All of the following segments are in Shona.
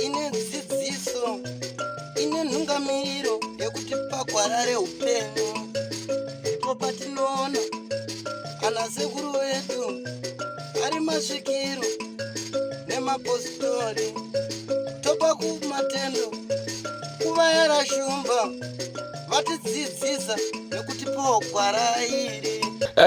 Ine dzidziso, ine nhungamiriro yekuti pagwara reupenyu ndipo patinoona ana sekuru vedu ari masvikiro nemapositori, topa kumatendo kuvayera shumba vatidzidzisa nekutipawo gwara iri.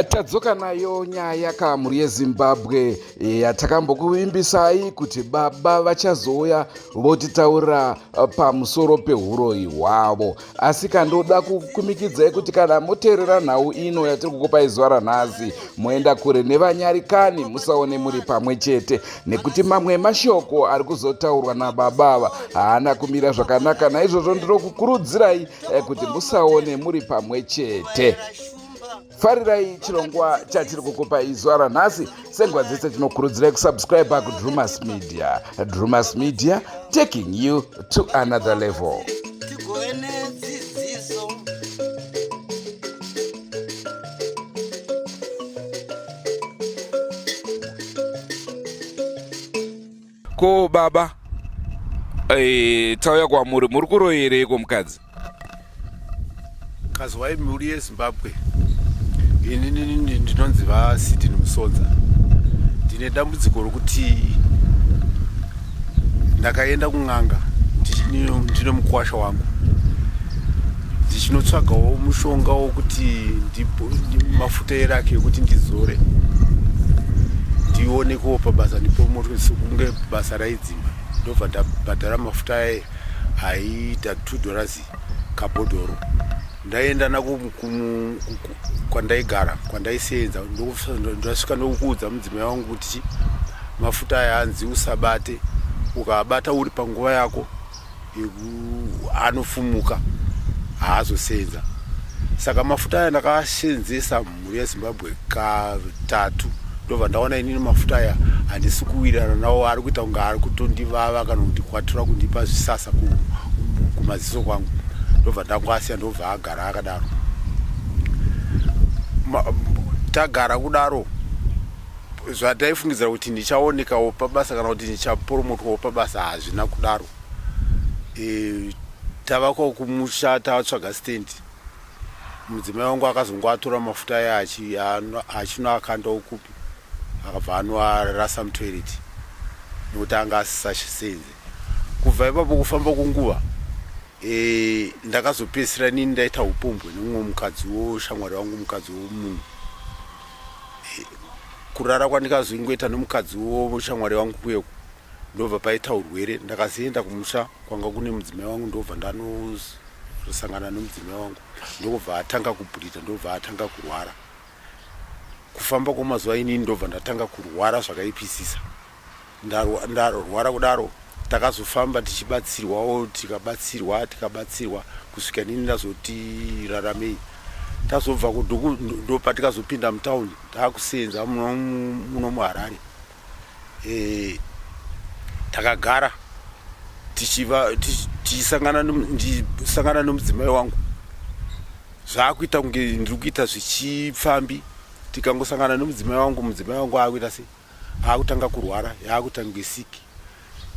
Tadzoka nayo nyaya kamhuri yeZimbabwe yatakambokuvimbisai kuti baba vachazouya votitaurira pamusoro pehuroyi hwavo. Asi kandoda kukumikidzai kuti kana moteerera nhau ino yatiri kukupai zuva ranhasi, moenda kure nevanyarikani, musaone muri pamwe chete, nekuti mamwe emashoko ari kuzotaurwa nababa ava haana kumira zvakanaka. Naizvozvo ndinokukurudzirai kuti musaone muri pamwe chete. Farirai chirongwa chatiri kukupai zuva ranhasi. Senguva dzese tinokurudzirai kusubscribe kuDrumas Media. Drumas Media, taking you to another level. Tigove nedzidziso. Ko baba, tauya kwamuri, muri kuroyereiko mukadzi? Kazwai mhuri yeZimbabwe, inini ndinonzi VaSidney Musodza. Ndine dambudziko rokuti ndakaenda kun'anga ndine mukwasha wangu ndichinotsvagawo mushonga wokuti mafuta erake ekuti ndizore ndionekwewo pabasa, ndipromotwe sekunge basa raidzimba. Ndobva ndabhadhara mafuta aye aiita $2 kabhodhoro. Ndaenda nako kwandaigara, kwandaisenza, ndasvika nokuudza mudzimai wangu kuti mafuta aya anzi usabate, ukaabata uri panguva yako anofumuka, haazosenza. Saka mafuta aya ndakaasenzesa, mhuri yeZimbabwe, katatu. Ndobva ndaona inini mafuta aya handisi kuwirirana nawo, ari kuita kunge ari kutondivava kana kundikwatura, kundipa zvisasa kumaziso kwangu. Ndobva ndangoasiya, ndobva agara akadaro. Tagara kudaro, zvataifungidzira kuti ndichaonekawo pabasa kana kuti ndichapromotwawo pabasa hazvina kudaro. Tavakwa kumusha, tatsvaga stendi, mudzimai wangu akazongoatora mafuta aya achinoakandawo kupi, akabva anoarasa mutoireti nekuti anga asisasenze. Kubva ipapo, kufamba kwenguva, ndakazopedzisira nini ndaita upombwe nemumwe mukadzi woshamwari wangu, mukadzi womunhu. Kurara kwandikazoingoita nemukadzi woshamwari wangu kuyeku, ndobva paita urwere. Ndakazoenda kumusha kwanga kune mudzimai wangu, ndobva ndanosangana nemudzimai wangu, ndokubva atanga kubhurita, ndobva atanga kurwara. Kufamba kwemazuva, inini ndobva ndatanga kurwara zvakaipisisa. Ndarwara kudaro, takazofamba tichibatsirwawo, tikabatsirwa, tikabatsirwa kusvika inini ndazoti raramei. Tazobva ndopatikazopinda mutauni, taakusenza muno muHarare. Takagara tichisangana nemudzimai wangu, zvaakuita kunge ndiri kuita zvichipfambi. Tikangosangana nemudzimai wangu, mudzimai wangu aakuita sei? Aakutanga kurwara, yaakuita kunge siki.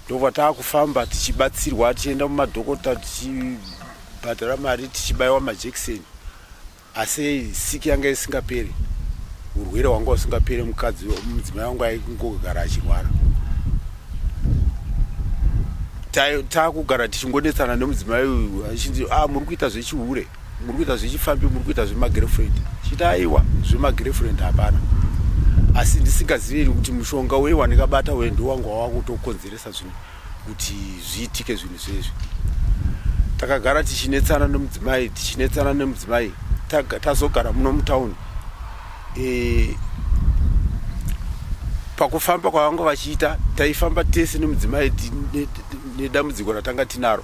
Ndobva taakufamba tichibatsirwa, tichienda mumadhokota, tichibhadhara mari, tichibayiwa majekiseni, asi siki yanga isingaperi, urwere hwanga husingaperi. Mukadzi, mudzimai wangu aingogara achirwara. Taakugara tichingonetsana nemudzimai uyu, achinzi, "A, muri kuita zvechihure, muri kuita zvechifambi, muri kuita zvemagirlfriend." Chiti, "Aiwa, zvemagirlfriend hapana." Asi ndisingaziviri kuti mushonga uye wandikabata uye ndowanga wakutokonzeresa zvinhu kuti zviitike zvinhu zvezvi. Takagara tichinetsana nemudzimai, tichinetsana nemudzimai. Tazogara muno mutauni, pakufamba kwavanga vachiita, taifamba tese nemudzimai nedambudziko ratanga tinaro,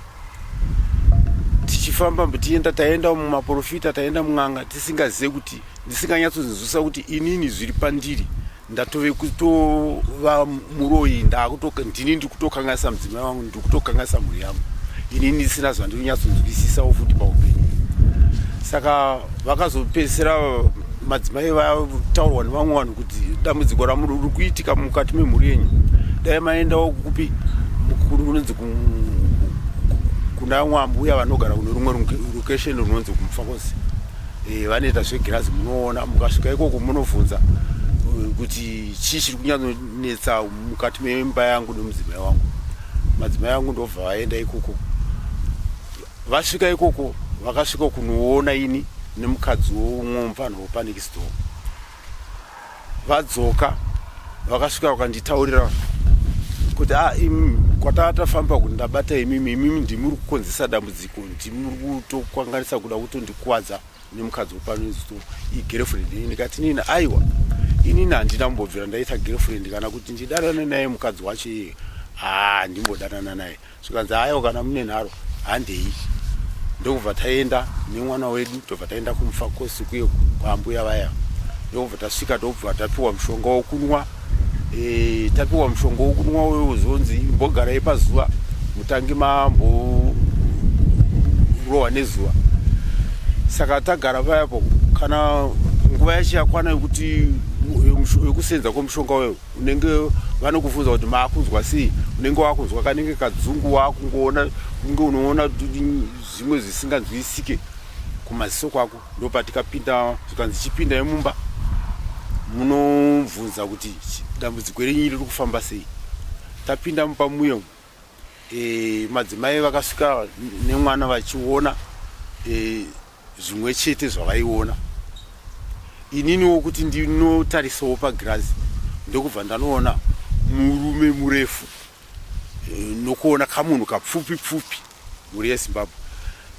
tichifamba tienda, taenda mumaprofita, taenda mun'anga, tisingazive kuti, ndisinganyatsonzwisisa kuti inini zviri pandiri ndatove kutova muroyi, ndini ndiri kutokanganisa mudzimai wangu, ndiri kutokanganisa mhuri yangu, inini ndisina zvandiri kunyatsonzwisisawo futi paupenyu. Saka vakazopedzisira madzimai vataurwa nevamwe vanhu kuti dambudziko ramuri riri kuitika mukati memhuri yenyu dai maendawo kupi kunonzi kuna mwambuya vanogara kune rumwe rukesheni runonzi kumufakosi e, vanoita zvegirazi munoona mukasvika ikoko munovhunza eh, kuti chii chiri kunyatsonetsa mukati memba yangu nemudzimai wangu madzimai angu ndobva vaenda ikoko Vasvika ikoko vakasvika kunoona ini nemukadzi woumwe mupfanha wepanext door. Vadzoka vakasvika vakanditaurira kuti ah, imi kwataa tafamba kuti ndabata imimi imimi ndimuri kukonzesa dambudziko ndimuri kutokwanganisa kuda kutondikuvadza nemukadzi wepanext door igirlfriend ini ndikati nini aiwa inini handina kumbobvira ndaita girlfriend kana kuti ndidanane naye mukadzi wacho iye ah ndimbodanana naye zvikanzi aiwa kana mune nharo handei ndokubva taenda nemwana wedu tobva taenda kumufakosi kuye kwaambuya vaya ndokubva tasvika tobva tapiwa mushonga wokunwa e, tapiwa mushonga wokunwa uyo uzonzi imbogarai pazuva mutange mamborohwa nezuva saka tagara payapo kana nguva yacho yakwana yekuti yekusenza kwemushonga uyo unenge vanokubvunza kuti maakunzwa sei unenge wakunzwa kanenge kadzungu wakungoona kunge unoona zvimwe zvisinganzwisike kumaziso kwako ndopatikapinda zvikanzi chipindai mumba munobvunza kuti dambudziko renyu riri kufamba sei tapinda mumba muye e, madzimai vakasvika nemwana vachiona e, zvimwe chete zvavaiona ininiwo kuti ndinotarisawo pagirazi ndokubva ndanoona murume murefu eh, nokuona kamunhu kapfupi pfupi mhuri yezimbabwe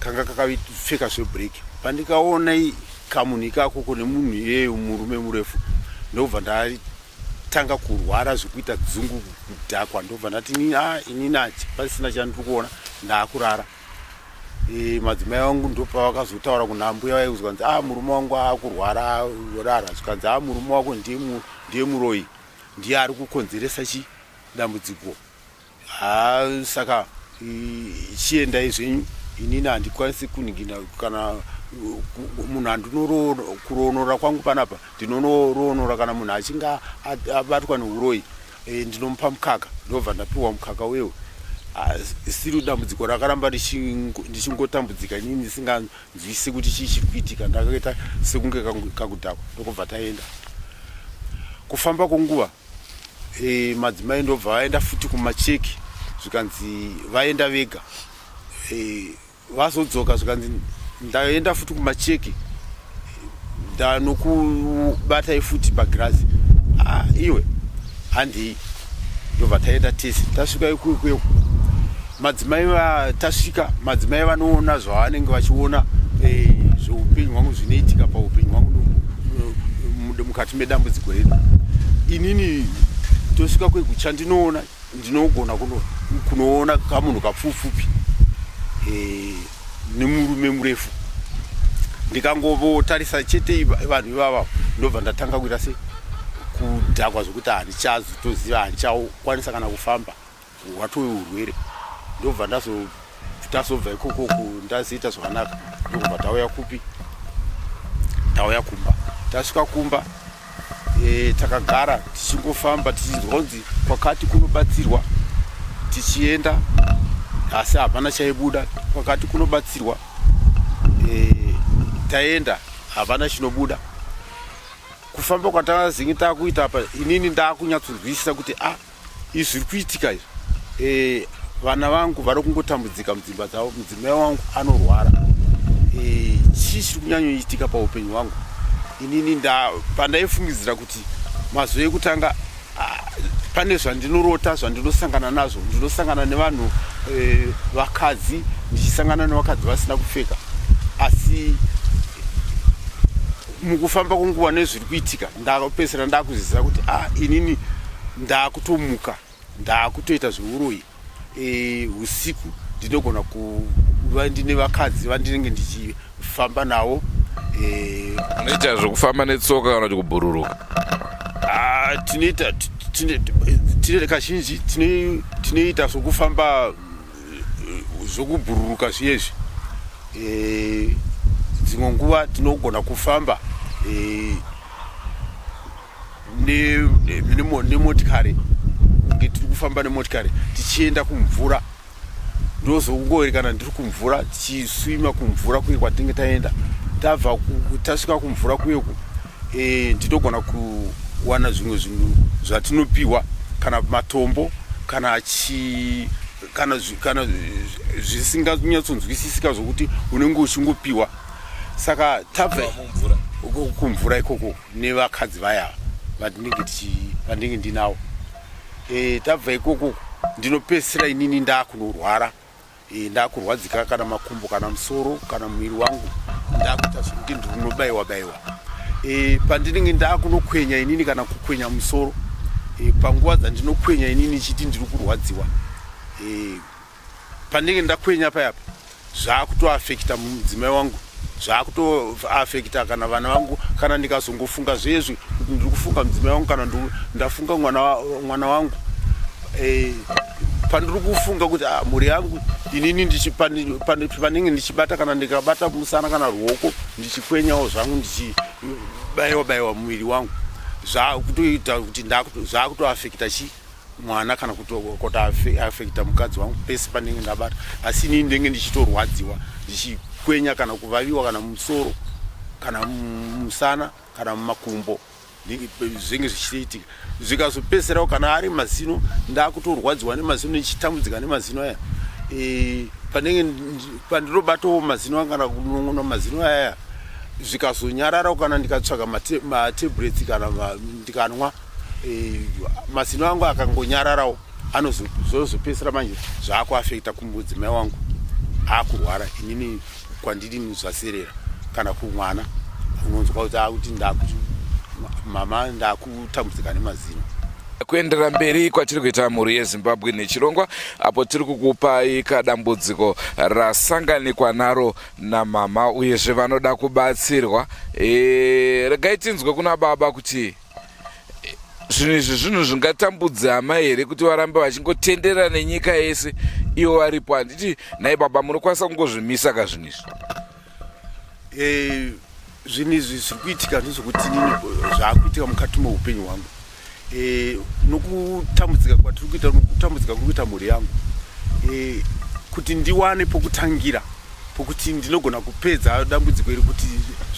kanga kakapfeka zvebreak pandikaona kamunhu ikako kune munhu iyeyo murume murefu ndokubva ndatanga kurwara zvekuita dzungu kudhakwa ndobva ndati ah, inini pasina chandiri kuona ndaakurara E, madzimai vangu ndopavakazotaura kuna ambuya vaye kuzvikanzi a ah, murume wangu akurwara rara zvikanzi a ah, murume wako ndiye muroyi ndiye ari kukonzeresa chi dambudziko ha saka chiendai zvenyu inini handikwanisi kuningina kana munhu andinoroonora kwangu panapa ndinonoroonora kana munhu achinge abatwa neuroyi e, ndinomupa mukaka ndobva ndapiwa mukaka uyewo siri dambudziko rakaramba ndichingotambudzika inini ndisinganzwisi kuti chii chiri kuitika ndakaita sekunge kakudhakwa ndokubva taenda kufamba kwenguva e, madzimai ndobva vaenda futi kumacheki zvikanzi vaenda vega e, vazodzoka zvikanzi ndaenda futi kumacheki ndanokubatai futi pagirazi ah, iwe handii ndobva taenda tese tasvika ikuikuyo madzimai tasvika madzimai vanoona zvavanenge vachiona eh, zveupenyu hwangu zvinoitika paupenyu hwangu mukati medambudziko redu inini tosvika kwegu chandinoona ndinogona kunoona kamunhu kapfupfupi eh, nemurume murefu ndikangovotarisa chete vanhu ivava ndobva ndatanga kuita se kudhakwa zvekuti handichazotoziva handichakwanisa kana kufamba hwatove urwere ndobva ndazobva ikoko ndaziita zvakanaka ndokubva tauya kupi tauya kumba tasvika kumba e, takagara tichingofamba tichinzwa kunzi kwakati kunobatsirwa tichienda asi hapana chaibuda kwakati kunobatsirwa e, taenda hapana chinobuda kufamba kwatazinge takuita apa inini ndakunyatsonzwisisa kuti a ah, izvi zviri kuitika izvi e, vana vangu vari kungotambudzika mudzimba dzavo mudzimai wangu anorwara e, chii chiri kunyanyoitika paupenyu hwangu inini pandaifungidzira kuti mazuva ekutanga pane zvandinorota zvandinosangana nazvo ndinosangana nevanhu e, vakadzi ndichisangana nevakadzi vasina kupfeka asi mukufamba kwenguva nezviri kuitika ndakapedzisira ndakuzviziva kuti ah inini ndakutomuka ndakutoita zveuroyi e, usiku ndinogona kuva ndine vakadzi vandinenge ndichifamba navo e, unoita zvekufamba netsoka kana kuti kubhururuka ah, tinoita tine kazhinji tinoita zvokufamba zvokubhururuka zviyezvi e, dzimwe nguva tinogona kufamba e, nemotikari kunge tiri kufamba nemotikari tichienda kumvura ndozongoerekana ndiri kumvura tichiswima kumvura kuye kwatinenge taenda tabva tasvika kumvura kuyeku e, ndinogona kuwana zvimwe zvinhu zvatinopiwa kana matombo kana chi kana kana zvisinganyatsonzwisisika zvokuti unenge uchingopiwa saka tabva kumvura ikoko nevakadzi vaya vandinenge vandinenge ndinawo e, tabva ikoko ndinopedzisira inini ndakunorwara e, ndakurwadzika kana makumbo kana musoro kana muviri wangu ndakuita zvekuti ndinobaiwa baiwa e, pandinenge ndakunokwenya inini kana kukwenya musoro e, panguva dzandinokwenya inini chiti ndiri kurwadziwa e, pandinenge ndakwenya payapa zvakutoafekita mudzimai wangu zvakutoafekita kana vana vangu kana ndikazongofunga zvezvi kuti ndiri kufunga mudzimai wangu kana ndafunga mwana wangu e, pandiri kufunga kuti ah, mhuri yangu inini panenge ndichibata kana ndikabata musana kana ruoko ndichikwenyawo zvangu ndichibaiwa baiwa muviri wangu zvakutoita kuti zvakutoafekita chii mwana kana kutoafekta mukadzi wangu pese pandenge ndabata asi inini ndenge ndichitorwadziwa ndichikwenya kana kuvaviwa kana musoro kana musana kana mumakumbo zvinge zvichiitika zvikazopedzisirawo kana ari mazino ndakutorwadziwa nemazino ndichitambudzika nemazino aya e, panenge pandinobatawo mazino anga kana kunon'ona mazino aya zvikazonyararawo kana ndikatsvaga matablets kana ndikanwa e, mazino angu akangonyararawo anozopedzisira manje zvaakuafekta kumudzimai wangu akurwara inini kwandiri zvaserera kana kumwana unonzwa kuti akuti ndakuti mama ndakutambudzika nemazino kuenderera mberi kwatiri kuita mhuri yezimbabwe nechirongwa apo tiri kukupai kadambudziko rasanganikwa naro namama uyezve vanoda kubatsirwa e, regai tinzwe kuna baba kuti zvinhu izvi zvinhu zvingatambudza hama here kuti varambe vachingotenderera nenyika yese ivo varipo handiti nhai baba munokwanisa kungozvimisa ka zvinhu izvi eh, zvinhu izvi zviri kuitika ndezvekuti nini zvaakuitika mukati meupenyu hwangu eh, nokutambudzika kwatiri kuita nokutambudzika kuri kuita mhuri yangu eh, kuti ndiwane pokutangira pokuti ndinogona kupedza dambudziko iri kuti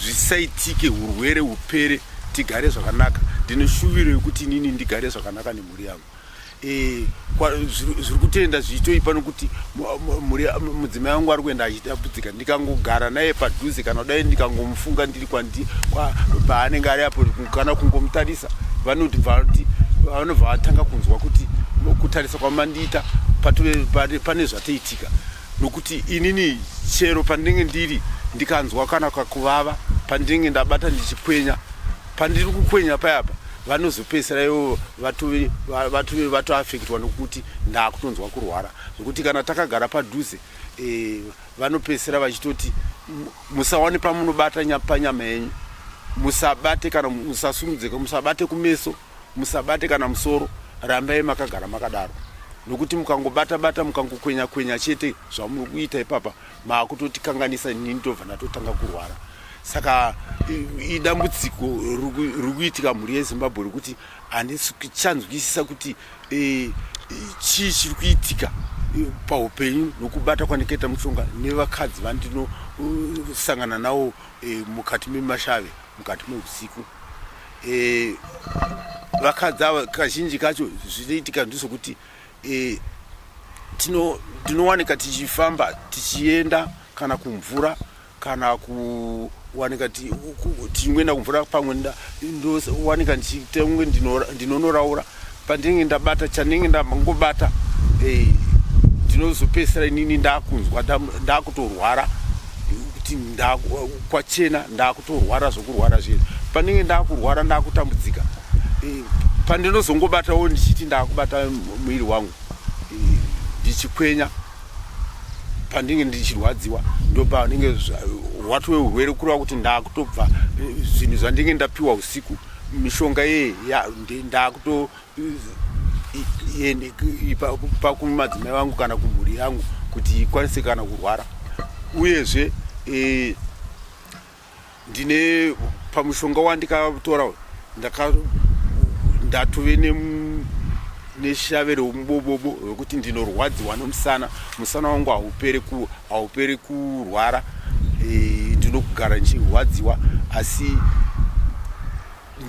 zvisaitike urwere hupere tigare zvakanaka ndine shuviro yekuti inini ndigare zvakanaka nemhuri yangu e, zviri kutoenda zvichitoipa nokuti mudzimai wangu ari kuenda achitambudzika ndikangogara naye padhuze kana kudai ndikangomufunga ndiri paanenge ari apo kana kungomutarisa vanoti vanobva vatanga kunzwa kuti kutarisa kwamandiita pane zvatoitika nokuti inini chero pandinenge ndiri ndikanzwa kana kakuvava pandinenge ndabata ndichikwenya pandiri kukwenya payapa vanozopedzisira ivo vatove vatoafektwa nokuti ndakutonzwa kurwara zvekuti kana takagara padhuze e, vanopedzisira vachitoti musawane pamunobata panyama yenyu musabate kana musasumudzika musabate kumeso musabate kana musoro rambai makagara makadaro nokuti mukangobata bata mukangokwenya kwenya chete zvamuri kuita ipapa maakutotikanganisa inini ndobva ndatotanga kurwara saka idambudziko riri kuitika mhuri yezimbabwe rekuti handichanzwisisa kuti e, chii chiri kuitika e, paupenyu nokubata kwandikaita mushonga nevakadzi vandinosangana navo e, mukati memashave mukati meusiku e, vakadzi ava kazhinji kacho zvinoitika ndezvekuti e, tinowanika tichifamba tichienda kana kumvura kana kuwanika tichingoenda kumvura pamwe ndowanika ndichiita ndinonoraura pandinenge ndabata chandinenge ndangobata eh, ndinozopedzisira inini ndakunzwa ndakutorwara kuti kwachena ndakutorwara zvokurwara zviye pandinenge ndakurwara ndakutambudzika eh, pandinozongobatawo ndichiti ndakubata muviri wangu eh, ndichikwenya pandinge ndichirwadziwa ndopanenge hwatove urwere kureva kuti ndakutobva zvinhu zvandinge ndapiwa usiku mishonga yeye ndakuto pa kumadzimai vangu kana kumhuri yangu kuti ikwanise kana kurwara uyezve e, ndine Pamushonga wandikatora ndaka ndatove neshave remubobobo rwekuti ndinorwadziwa nemusana. Musana wangu haupere ku haupere kurwara e, ndinogara ndichirwadziwa asi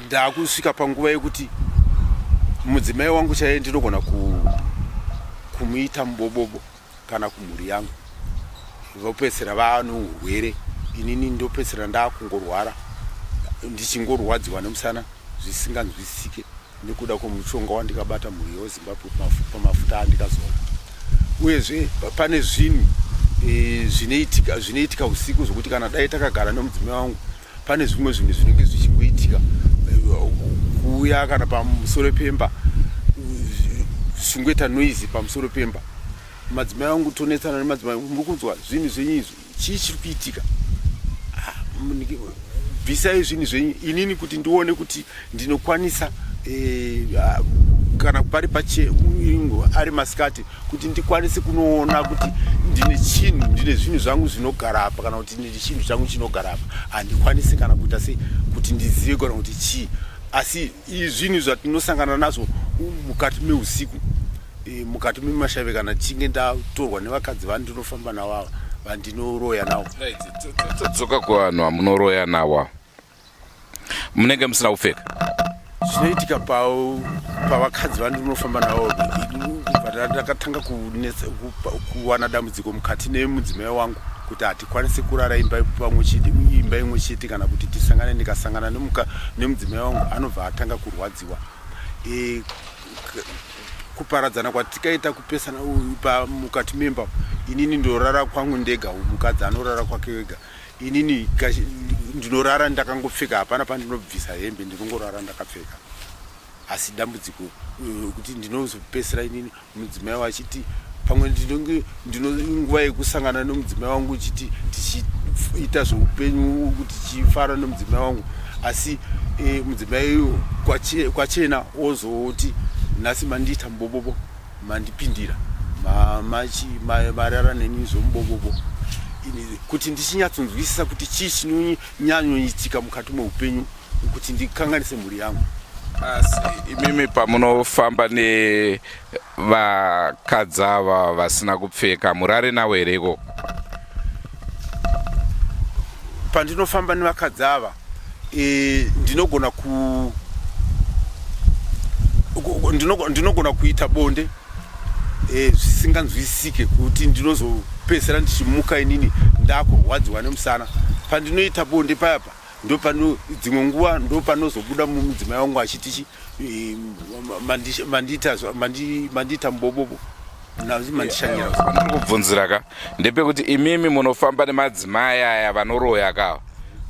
ndakusvika panguva yekuti mudzimai wangu chaiye ndinogona kumuita mubobobo kana kumhuri yangu vopedzisira vane urwere inini ndopedzisira ndakungorwara ndichingorwadziwa nemusana zvisinganzwisisike nekuda kwemushonga wandikabata mhuri yezimbabwe pamafuta andikazora uyezve pane zvinhu e, zvinoitika zvinoitika usiku zvokuti kana dai takagara nemudzimai wangu pane zvimwe zvinhu zvinenge zvichingoitika kuuya kana pamusoro pemba zvichingoita noise pamusoro pemba madzimai angu tonetsana nemadzimai muri kunzwa zvinhu zvenyu izvi chii chiri kuitika ah, bvisai zvinhu zvenyu inini kuti ndione kuti ndinokwanisa eh, ah, kana pari pache ari masikati kuti ndikwanise kunoona kuti ndine chinhu ndine zvinhu zvangu zvinogara apa kana kuti ndine chinhu changu chinogara apa handikwanisi kana kuita sei kuti ndizive kana kuti chii asi zvinhu zvatinosangana nazvo mukati meusiku e, mukati memashave kana tichinge ndatorwa nevakadzi vandinofamba navo ava vandinoroya navo todzoka kuvanhu vamunoroya navo munenge musina kupfeka zvinoitika pavakadzi vandinofamba navo ndakatanga kuwana dambudziko mukati nemudzimai wangu kuti hatikwanisi kurara imba pamwe chete imba imwe chete kana kuti tisangane ndikasangana nemudzimai wangu anobva atanga kurwadziwa e, kuparadzana kwatikaita kupesana mukati memba inini ndorara kwangu ndega mukadzi anorara kwake wega inini ndinorara ndakangopfeka hapana pandinobvisa hembe ndinongorara ndakapfeka asi dambudziko eh, kuti ndinozopesera inini mudzimai wachiti pamwe ndinonge ndino nguva yekusangana nemudzimai wangu chiti tichiita zveupenyu kuti tichifara nemudzimai wangu asi e, mudzimai kwachena ozoti nhasi mandiita mubobobo mandipindira marara neni zvomubobobo kuti ndichinyatsonzwisisa kuti chii chinonyanyoitika mukati meupenyu kuti ndikanganise mhuri yangu asi imimi pamunofamba nevakadzi ava vasina kupfeka murare navo here ikoko pandinofamba nevakadzi ava e, ndinogona ku ndinogona kuita bonde e, zvisinganzwisisike kuti ndinozopedzisira ndichimuka inini ndakurwadziwa nemusana pandinoita bonde payapa ndopano dzimwe nguva ndopanozobuda mudzimai wangu achiti e, mandiita mandiita mubobobo mandishanyira ndiri kubvunzira ka ndepekuti imimi munofamba nemadzimai aya vanoroya ka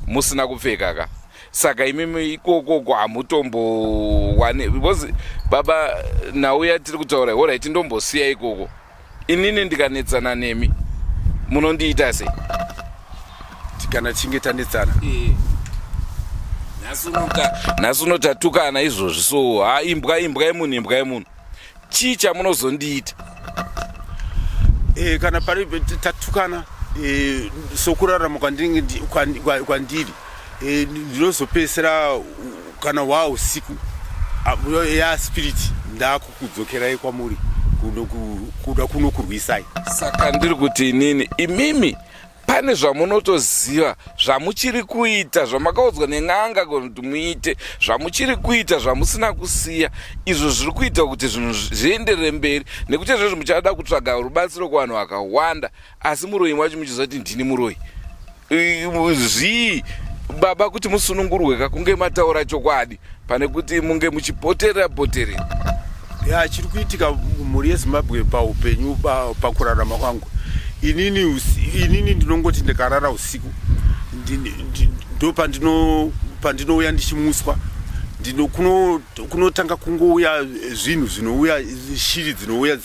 musina kupfeka ka saka imimi ikokoko hamutombowane because baba nhau yatiri kutaura horaiti ndombosiya ikoko inini ndikanetsana nemi munondiita sei kana tichinge tanetsana eh. nhasi uno tatukana izvozvi so ha imbwa imbwa yemunhu imbwa yemunhu chii chamunozondiita e, kana pari tatukana e, sokurarama kwandiri e, ndinozopedzisira kana waa usiku ya spirit ndakukudzokerai kwamuri kuda kunokurwisai saka ndiri kuti inini imimi pane zvamunotoziva zvamuchiri kuita zvamakaudzwa nen'anga kuti muite zvamuchiri kuita zvamusina kusiya izvo zviri kuita kuti zvinhu zvienderere mberi nekuti izvozvo muchada kutsvaga rubatsiro kuvanhu vakawanda asi muroyi wacho muchiziva kuti ndini muroyi zvii baba kuti musunungurwe ka kunge mataura chokwadi pane kuti munge muchipoterera poterera ya chiri kuitika mhuri yezimbabwe paupenyu pakurarama kwangu inini inini ndinongoti ndikarara usiku ndo pandinouya ndichimuswa kunotanga kungouya zvinhu zvinouya shiri dzinouya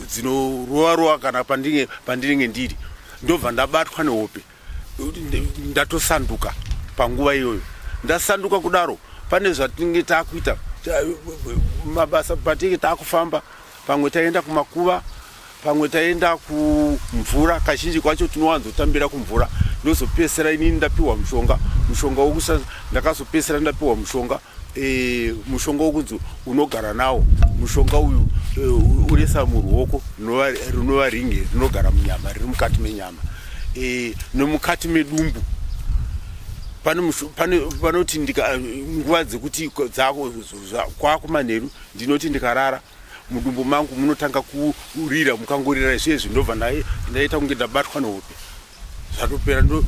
dzinorova rova kana pandinenge ndiri ndobva ndabatwa nehope ndatosanduka panguva iyoyo ndasanduka kudaro pane zvatinenge takuita mabasa patinenge takufamba pamwe taenda kumakuva pamwe taenda kumvura kazhinji kwacho tinowanzotambira kumvura Ndozopedzisira inini ndapiwa mushonga, mushonga wokusa ndakazopedzisira ndapiwa mushonga e, mushonga wokunzi unogara nawo mushonga uyu e, uresa muruoko rinova ringi rinogara munyama riri mukati menyama e, nemukati medumbu panoti nguva dzekuti kwakumanheru ndinoti ndikarara mudumbu mangu munotanga kurira mukangorira izvezvi ndobva ndaita kunge ndabatwa nehope zvatopera ndo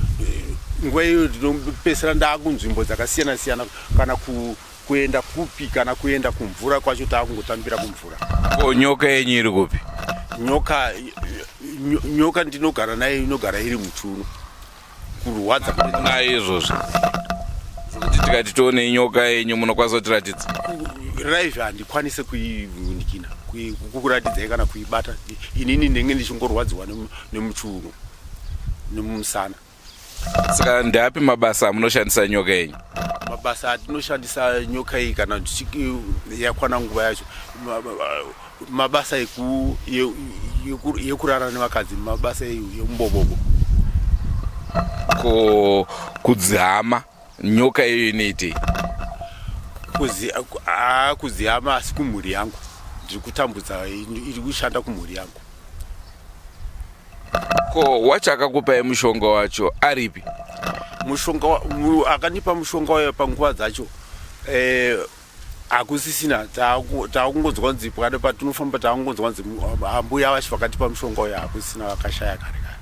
nguva iyoyo ndinopesera ndaakunzvimbo dzakasiyana siyana kana ku, kuenda kupi kana kuenda kumvura kwacho taakungotambira kumvura ko nyoka yenyu iri kupi nyoka nyoka ndinogara nayo inogara iri muchuno kurwadza nayo izvozvo zvekuti tikati tione nyoka yenyu munokwanisa kutiratidza live handikwanise kuinikina kukuratidzai kana kuibata inini ndenge ndichingorwadziwa nemuchiuno nemumusana saka ndeapi mabasa amunoshandisa nyoka yenyu mabasa atinoshandisa nyoka iyi kana yakwana nguva yacho mabasa yekurara nevakadzi mabasa yemubobobo ko kudzihama nyoka iyoyo inoitei kudzihama asi kumhuri yangu ndiri kutambudza iri kushanda kumhuri yangu ko wacho akakupai mushonga wacho aripi mushonga akandipa mushonga wayo panguva dzacho eh, hakusisina taakungonzwa nzi pakati patinofamba taakungonzwa nzi ambuya vacho vakatipa mushonga uyo hakusisina vakashaya kare kare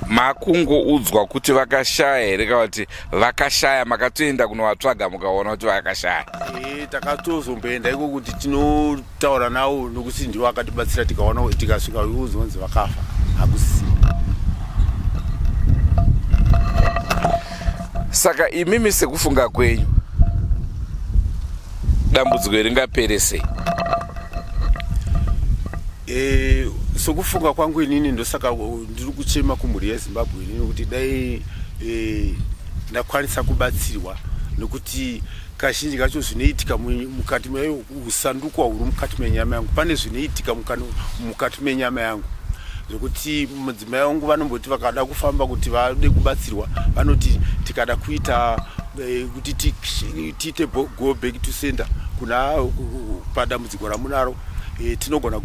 Makungoudzwa kuti vakashaya here kana kuti vakashaya makatoenda kunovatsvaga mukaona kuti vakashaya? E, takatozomboenda iko kuti tinotaura navo nokuti ndivo akatibatsira tikaona tikasvika uzonzi vakafa hakusisi. Saka imimi sekufunga kwenyu dambudziko ringapere sei? E, sokufunga kwangu inini ndosaka ndiri kuchema kumhuri yezimbabwe inini kuti dai e, ndakwanisa kubatsirwa nokuti kazhinji kacho zvinoitika mukati usandukwa huri mukati menyama yangu pane zvinoitika mukati menyama yangu zvekuti mudzimai wangu vanomboti vakada kufamba kuti vade kubatsirwa vanoti tikada kuita eh, kuti tiite go back to center kuna padambudziko ramunaro e, tinogona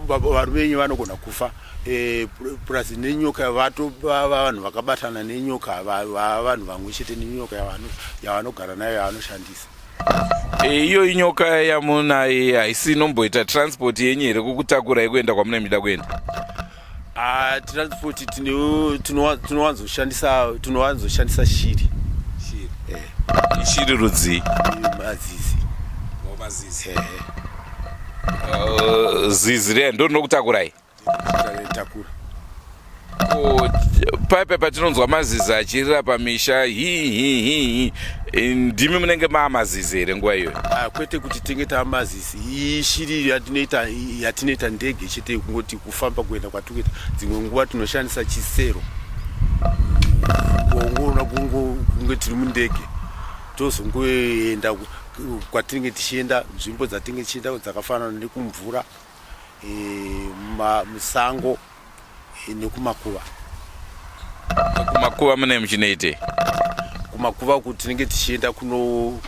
varume venyu vanogona kufa e, plus nenyoka vatova vanhu vakabatana nenyoka vanhu vamwe chete nenyoka yavanogara nayo yavanoshandisa e, iyo inyoka yamunaye haisi inomboita transport yenyu here kukutakurai kuenda kwamune muchida kuenda Ah, transport tinowanzoshandisa tinowanzoshandisa shiri shiri eh. Shiri rudzii mazizi oh, mazizi eh. Zizi riya ndo rinokutakurai takura paipa patinonzwa mazizi achirira pamisha hi hi hi hi ndimi munenge maa mazizi here nguva iyoyo ah, kwete kuti tinge taa mazizi ishiri yatinoita yatinoita ndege chete kungoti kufamba kuenda kwatikuita dzimwe nguva tinoshandisa chisero kungoona kunge tiri mundege tozongoenda kwatinenge tichienda nzvimbo dzatinenge tichienda dzakafanana nekumvura e, musango e, nekumakuva kumakuva mune muchinoitei kumakuva ku tinenge tichienda kuno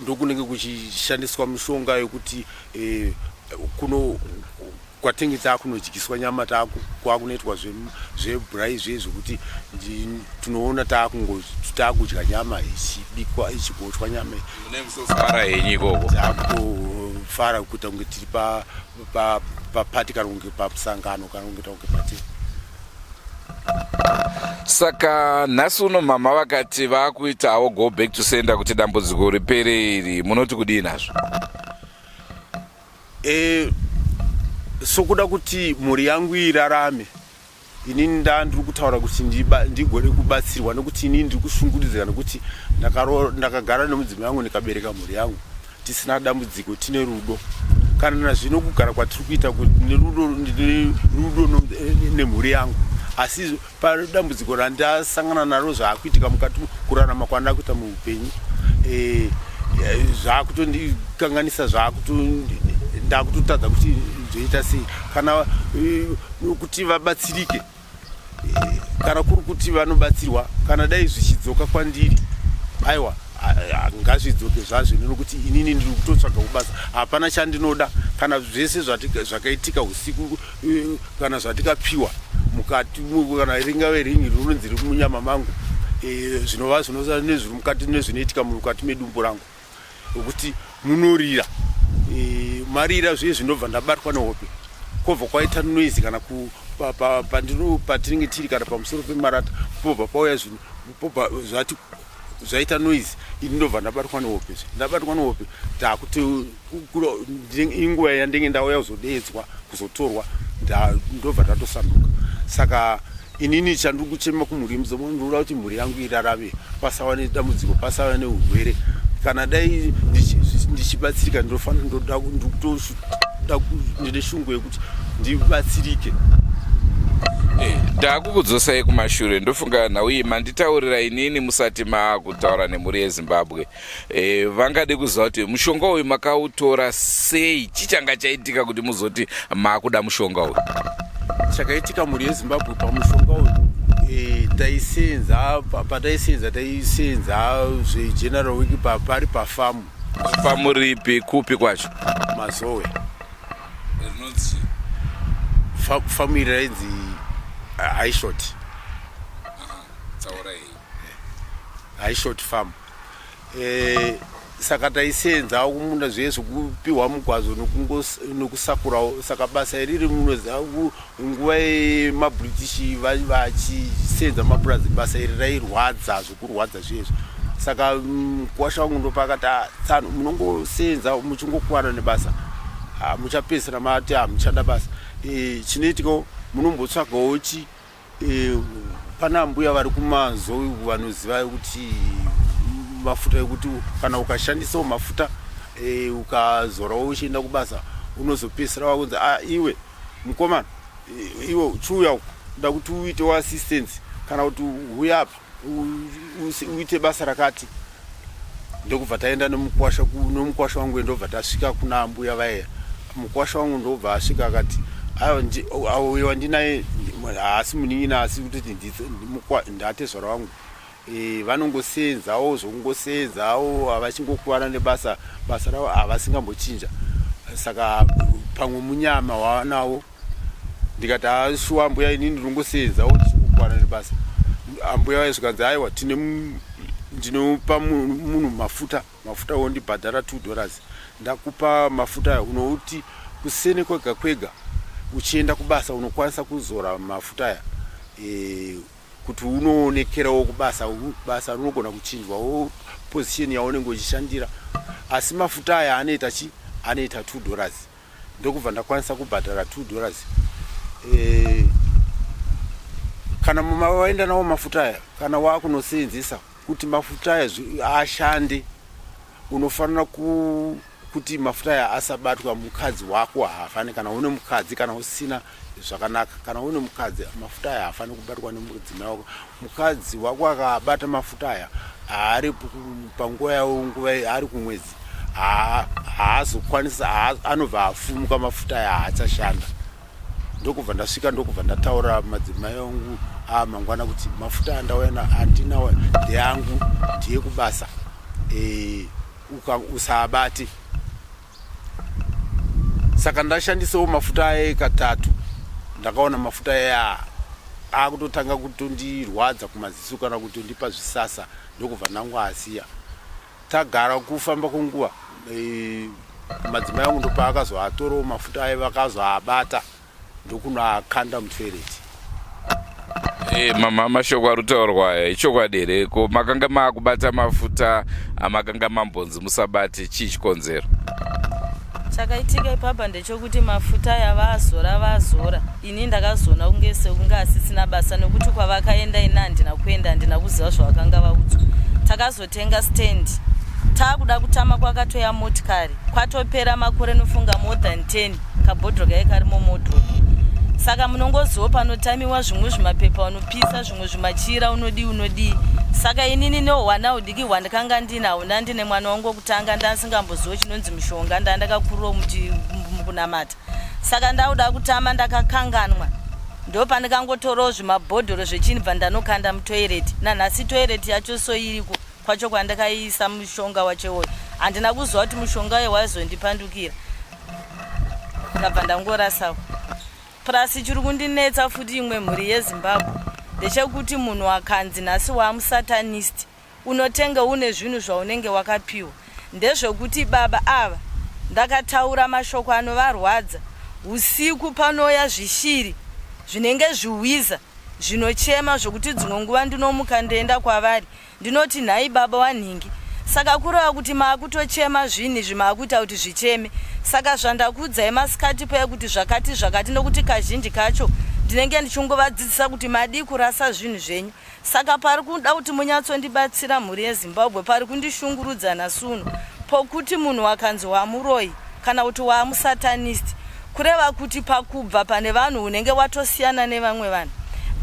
ndokunenge kuchishandiswa mishonga yekuti eh, kuno kwatinge taakunodyiswa nyama kwakunoitwa zvebhurai zviye zvekuti tinoona taakudya nyama ichibikwa ichigochwa nyama fara henyu ikoko takutofara kuita kunge tiri papati kana kunge pamusangano kana kunge takunge pati Saka nhasi uno mama vakati vakuitawo go back to sender kuti dambudziko ripere iri munoti kudii nazvo? E, sokuda kuti mhuri yangu irarame inini nda ndiri kutaura kuti ndigone kubatsirwa nekuti inini ndiri kushungurudzika nekuti ndakagara nemudzimai wangu ndikabereka mhuri yangu tisina dambudziko tine rudo kana nazvino kugara kwatiri kuita nerudo rudo nemhuri yangu asi padambudziko randasangana naro zvaakuitika mukati kurarama kwandakuita muupenyu eh, eh, zvaakutondikanganisa zvaakuto ndakutotadza kuti zvoita sei kana eh, Kuti vabatsirike eh, kana kuri kuti vanobatsirwa kana dai zvichidzoka kwandiri aiwa ngazvidzoke zvazvo nenokuti inini ndiri kutotsvaga kubasa hapana chandinoda kana zvese zvakaitika usiku eh, kana zvatikapiwa mukati kana ringave ringi rinonzi riri munyama mangu eh, zvinova zvinosana nezviri mukati nezvinoitika mukati medumbu rangu wekuti munorira e, marira zviye zvinobva ndabatwa nehope kwobva kwaita noise kana patinenge tiri kana pamusoro pemarata pobva pauya zvinhu pobva zvati zvaita noise ini ndobva ndabatwa nehope zve ndabatwa nehope takuti inguva yandenge ndauya kuzodeedzwa kuzotorwa ndobva ndatosanduka saka Inini chandiri kuchema kumhuri yemudzoma ndinoda kuti mhuri yangu irarame pasava nedambudziko pasava neurwere kana dai ndichibatsirika ndinofanira ndoda ndine shungu yekuti ndibatsirike eh, ndakukudzosai kumashure ndofunga nhau iyi manditaurira inini musati maakutaura nemhuri yezimbabwe e, vangade kuziva kuti mushonga uyu makautora sei chichanga chaitika kuti muzoti makuda mushonga uyu chakaitika mhuri yezimbabwe pamushonga uyu e, taisenza pataisenza taisenza zvegeneral week pari pafamu famu ripi kupi kwacho mazowe famu iri rainzi haishot haishot farm e, saka taisenzawo kumunda zviye zvekupiwa mugwazo nokusakurawo saka basa iriri munoziva nguva yemabritish vachisenza mapurazi basa iri rairwadza zvokurwadza zviyezvo saka mukuwasha wangu ndopakati ah, tsano munongosenza muchingokwana nebasa ah, muchapedzisira mati hamuchada basa e, chinoitikawo munombotsvagawo chi E, pana mbuya vari kumazowi vanoziva kuti mafuta ekuti kana ukashandisawo mafuta e, ukazorawo uchienda kubasa unozopedzisira wakunzi ah, iwe mukomana e, iwe chiuya uku nda kuti uitewo assistance kana kuti huya apa uite basa rakati ndokubva taenda nemukwasha nomukwasha wangu ndobva tasvika kuna ambuya vaya mukwasha wangu ndobva asvika akati uyo wandinaye haasi munin'ina asi kutoti ndatezvara wangu e, vanongosenzawo zvokungosenzawo havachingokuvana nebasa basa ravo havasingambochinja saka pamwe munyama wavanawo ndikati ashuwa ambuya inini ndinongosenzawo ndichingokwana nebasa ambuya vaye zvikanzi aiwa tine ndinopa munhu mafuta mafuta wondibhadhara two dollars ndakupa mafuta aya unouti kusene kwega kwega uchienda kubasa unokwanisa kuzora mafuta aya e, kuti unoonekerawo kubasa basa rinogona kuchinjwawo position yaunenge uchishandira asi mafuta aya anoita chi anoita two dollars ndokubva ndakwanisa kubhadhara two dollars e, kana waenda nawo mafuta aya kana wakunoseenzesa kuti mafuta aya ashande unofanira ku, kuti mafuta aya asabatwa mukadzi wako haafani kana une mukadzi kana usina zvakanaka kana une mukadzi mafuta aya haafani kubatwa nemudzimai wako mukadzi wako akabata mafuta aya haari panguva yavo nguva ari kumwedzi haazokwanisa anobva afumuka mafuta aya haachashanda ndokubva ndasvika ndokubva ndataura madzimai angu a mangwana kuti mafuta andauya andinawo ndeangu ndeyekubasa e, usaabate saka ndashandisawo mafuta aye katatu ndakaona mafuta aya akutotanga kutondirwadza kumaziso kana kutondipa zvisasa ndokubva ndangu asiya tagara kufamba kwenguva e, madzimai angu ndopaakazoatorawo mafuta aye vakazoabata ndokunoakanda mutoireti Eh, mama mashoko ari kutaurwa aya ichokwadi here ko makanga maakubata mafuta amakanga mambonzi musabate chii chikonzero chakaitika ipapa ndechekuti mafuta aya vazora vazora ini ndakazoona kunge sekunge asisina basa nekuti kwavakaenda ini handina kuenda handina kuziva zvavakanga vaudzwa takazotenga stand taakuda kutama kwakatoya motikari kwatopera makore nofunga more than 10 kabhodhoro kaye karimo modhoro saka munongoziwo panotamiwa zvimwe zvimapepa unopisa zvimwe zvimachira unodii unodii saka inini nehwana hudiki hwandikanga ndinahwo ndandine mwana wangu wekutanga ndasingamboziwo chinonzi mushonga ndandakakuriro mukunamata saka ndauda kutama ndakakanganwa Ndopandikangotorawo zvimabhodhoro zvechini bva ndanokanda mutoireti. Nanhasi toireti yacho so iriko kwacho kwandakaiisa mushonga wacho iwoyo. Handina kuziva kuti mushonga uyo waizondipandukira. Ndabva ndangorasawo. Plus chiri kundinetsa futi imwe mhuri yeZimbabwe ndechekuti munhu akanzi nhasi waamusatanist unotenge une zvinhu zvaunenge wakapiwa ndezvekuti baba ava ndakataura mashoko anovarwadza usiku panouya zvishiri zvinenge zviwiza zvinochema zvokuti dzimwe nguva ndinomuka ndoenda kwavari Ndinoti nhai baba wanhingi saka kureva kuti maakutochema zvinhu izvi maakuita kuti zvicheme saka zvandakuudzai masikati paye kuti zvakati zvakati nokuti kazhinji kacho ndinenge ndichingovadzidzisa kuti madii kurasa zvinhu zvenyu saka pari kuda kuti munyatsondibatsira mhuri yezimbabwe pari kundishungurudza nhasi uno pokuti munhu wakanzi wamuroyi kana kuti waamusatanist Kureva kuti pakubva pane vanhu unenge watosiyana nevamwe vanhu.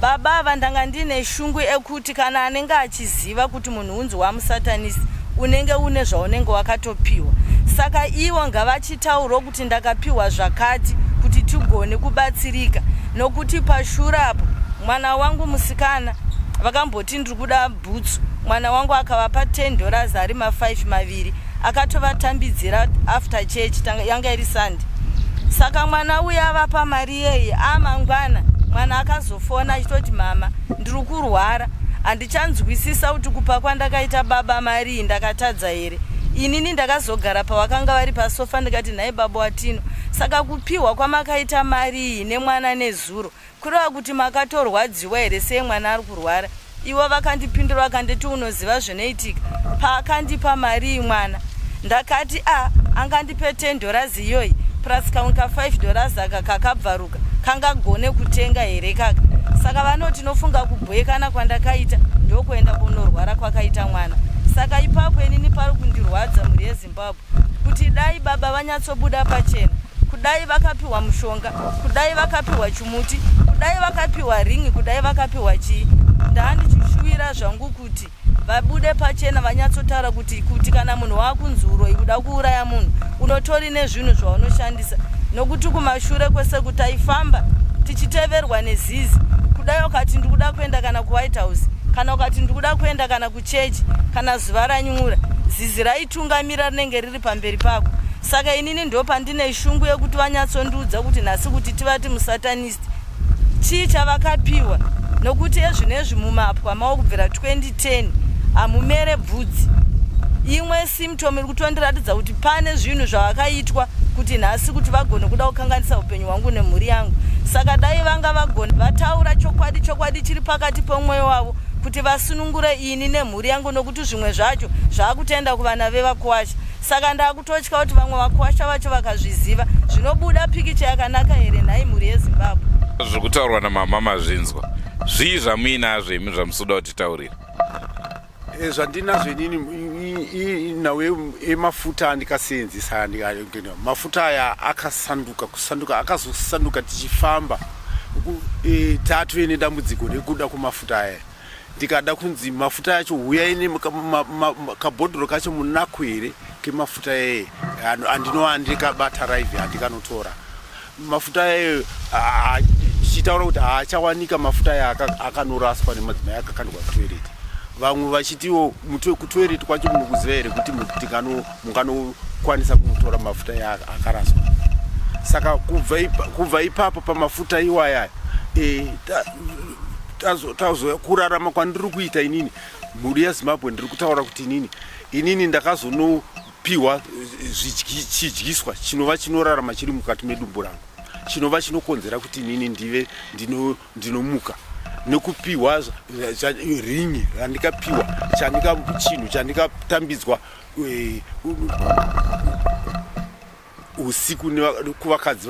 Baba ava ndanga ndine shungu ekuti kana anenge achiziva kuti munhu unzi wamusatanist unenge une zvaunenge wakatopiwa. Saka ivo ngavachitaurawo kuti ndakapiwa zvakati kuti tigone kubatsirika nokuti pashure apo mwana wangu musikana vakamboti ndiri kuda bhutsu mwana wangu akavapa 10 dollars ari ma5 maviri akatovatambidzira after church yanga iri sunday saka mwana uya avapa mari iyeyi amangwana mwana akazofona achitoti mama ndiri kurwara handichanzwisisa kuti kupa kwandakaita baba mari iyi ndakatadza here inini ndakazogara pavakanga vari pasofa ndikati nhai baba watino saka kupiwa kwamakaita mari iyi nemwana nezuro Kureva kuti makatorwadziwa here sei mwana ari kurwara? Ivo vakandipindura vakanditi unoziva zvinoitika paakandipa mari iyi mwana ndakati a ah, angandipe 10 dollars iyoyi plus kamwe ka 5 dollars aka kakabvaruka kangagone kutenga here kaka saka vanoti nofunga kubhoekana kwandakaita ndokuenda kunorwara kwakaita mwana saka ipapo inini pari kundirwadza mhuri yezimbabwe kuti dai baba vanyatsobuda pachena kudai vakapiwa mushonga kudai vakapiwa chimuti kudai vakapiwa ringi kudai vakapiwa chii ndaandichishuwira zvangu kuti vabude pachena vanyatsotaura kuti kuti kana munhu wakunzi uroyi kuda kuuraya munhu unotori nezvinhu zvaunoshandisa nokuti kumashure kwese kuti taifamba tichiteverwa nezizi kudai ukati ndikuda kuenda kana kuwhite house kana ukati ndikuda kuenda kana kuchechi kana zuva ranyura zizi raitungamira rinenge riri pamberi pako saka inini ndo pandine shungu yekuti vanyatsondiudza kuti nhasi kuti tivati musatanist chii chavakapiwa nokuti ezvinezvi mumapwa mavo kubvira 2010 hamumere bvudzi imwe symptom iri kutondiratidza kuti pane zvinhu zvavakaitwa kuti nhasi kuti vagone kuda kukanganisa upenyu hwangu nemhuri yangu saka dai vanga vagona vataura chokwadi chokwadi chiri pakati pomwoyo wavo kuti vasunungure ini nemhuri yangu nokuti zvimwe zvacho zvakutenda kuvana vevakuwasha saka ndakutotya kuti vamwe vakuwasha vacho vakazviziva zvinobuda pikicha yakanaka here nhai mhuri yezimbabwe zviri kutaurwa namama mazvinzwa zvii zvamuinazvo imi zvamusuda kutitaurira eh, zvandinazvo inini nhau yemafuta andikaseenzesa mafuta aya akasanduka kusanduka akazosanduka tichifamba e, tatove nedambudziko rekuda kwemafuta aya ndikada kunzi mafuta acho huyai nekabhodhoro kacho munako here kemafuta eye andinova ndikabata raive andikanotora mafuta ayo tichitaura kuti haachawanika mafuta aya akanoraswa nemadzimai akakandwa kutoireti vamwe vachitiwo kutoireti kwacho munokuziva here kuti munganokwanisa kunotora mafuta aya akaraswa saka kubva ipapo pamafuta iwaya e, kurarama kwandiri kuita inini mhuri yezimbabwe ndiri kutaura kuti inini inini ndakazono piwa chidyiswa chinova chinorarama chiri mukati medumbu rangu chinova chinokonzera kuti inini ndive ndinomuka nekupiwa ringi randikapiwa chinhu chandikatambidzwa eh, usiku kuvakadzi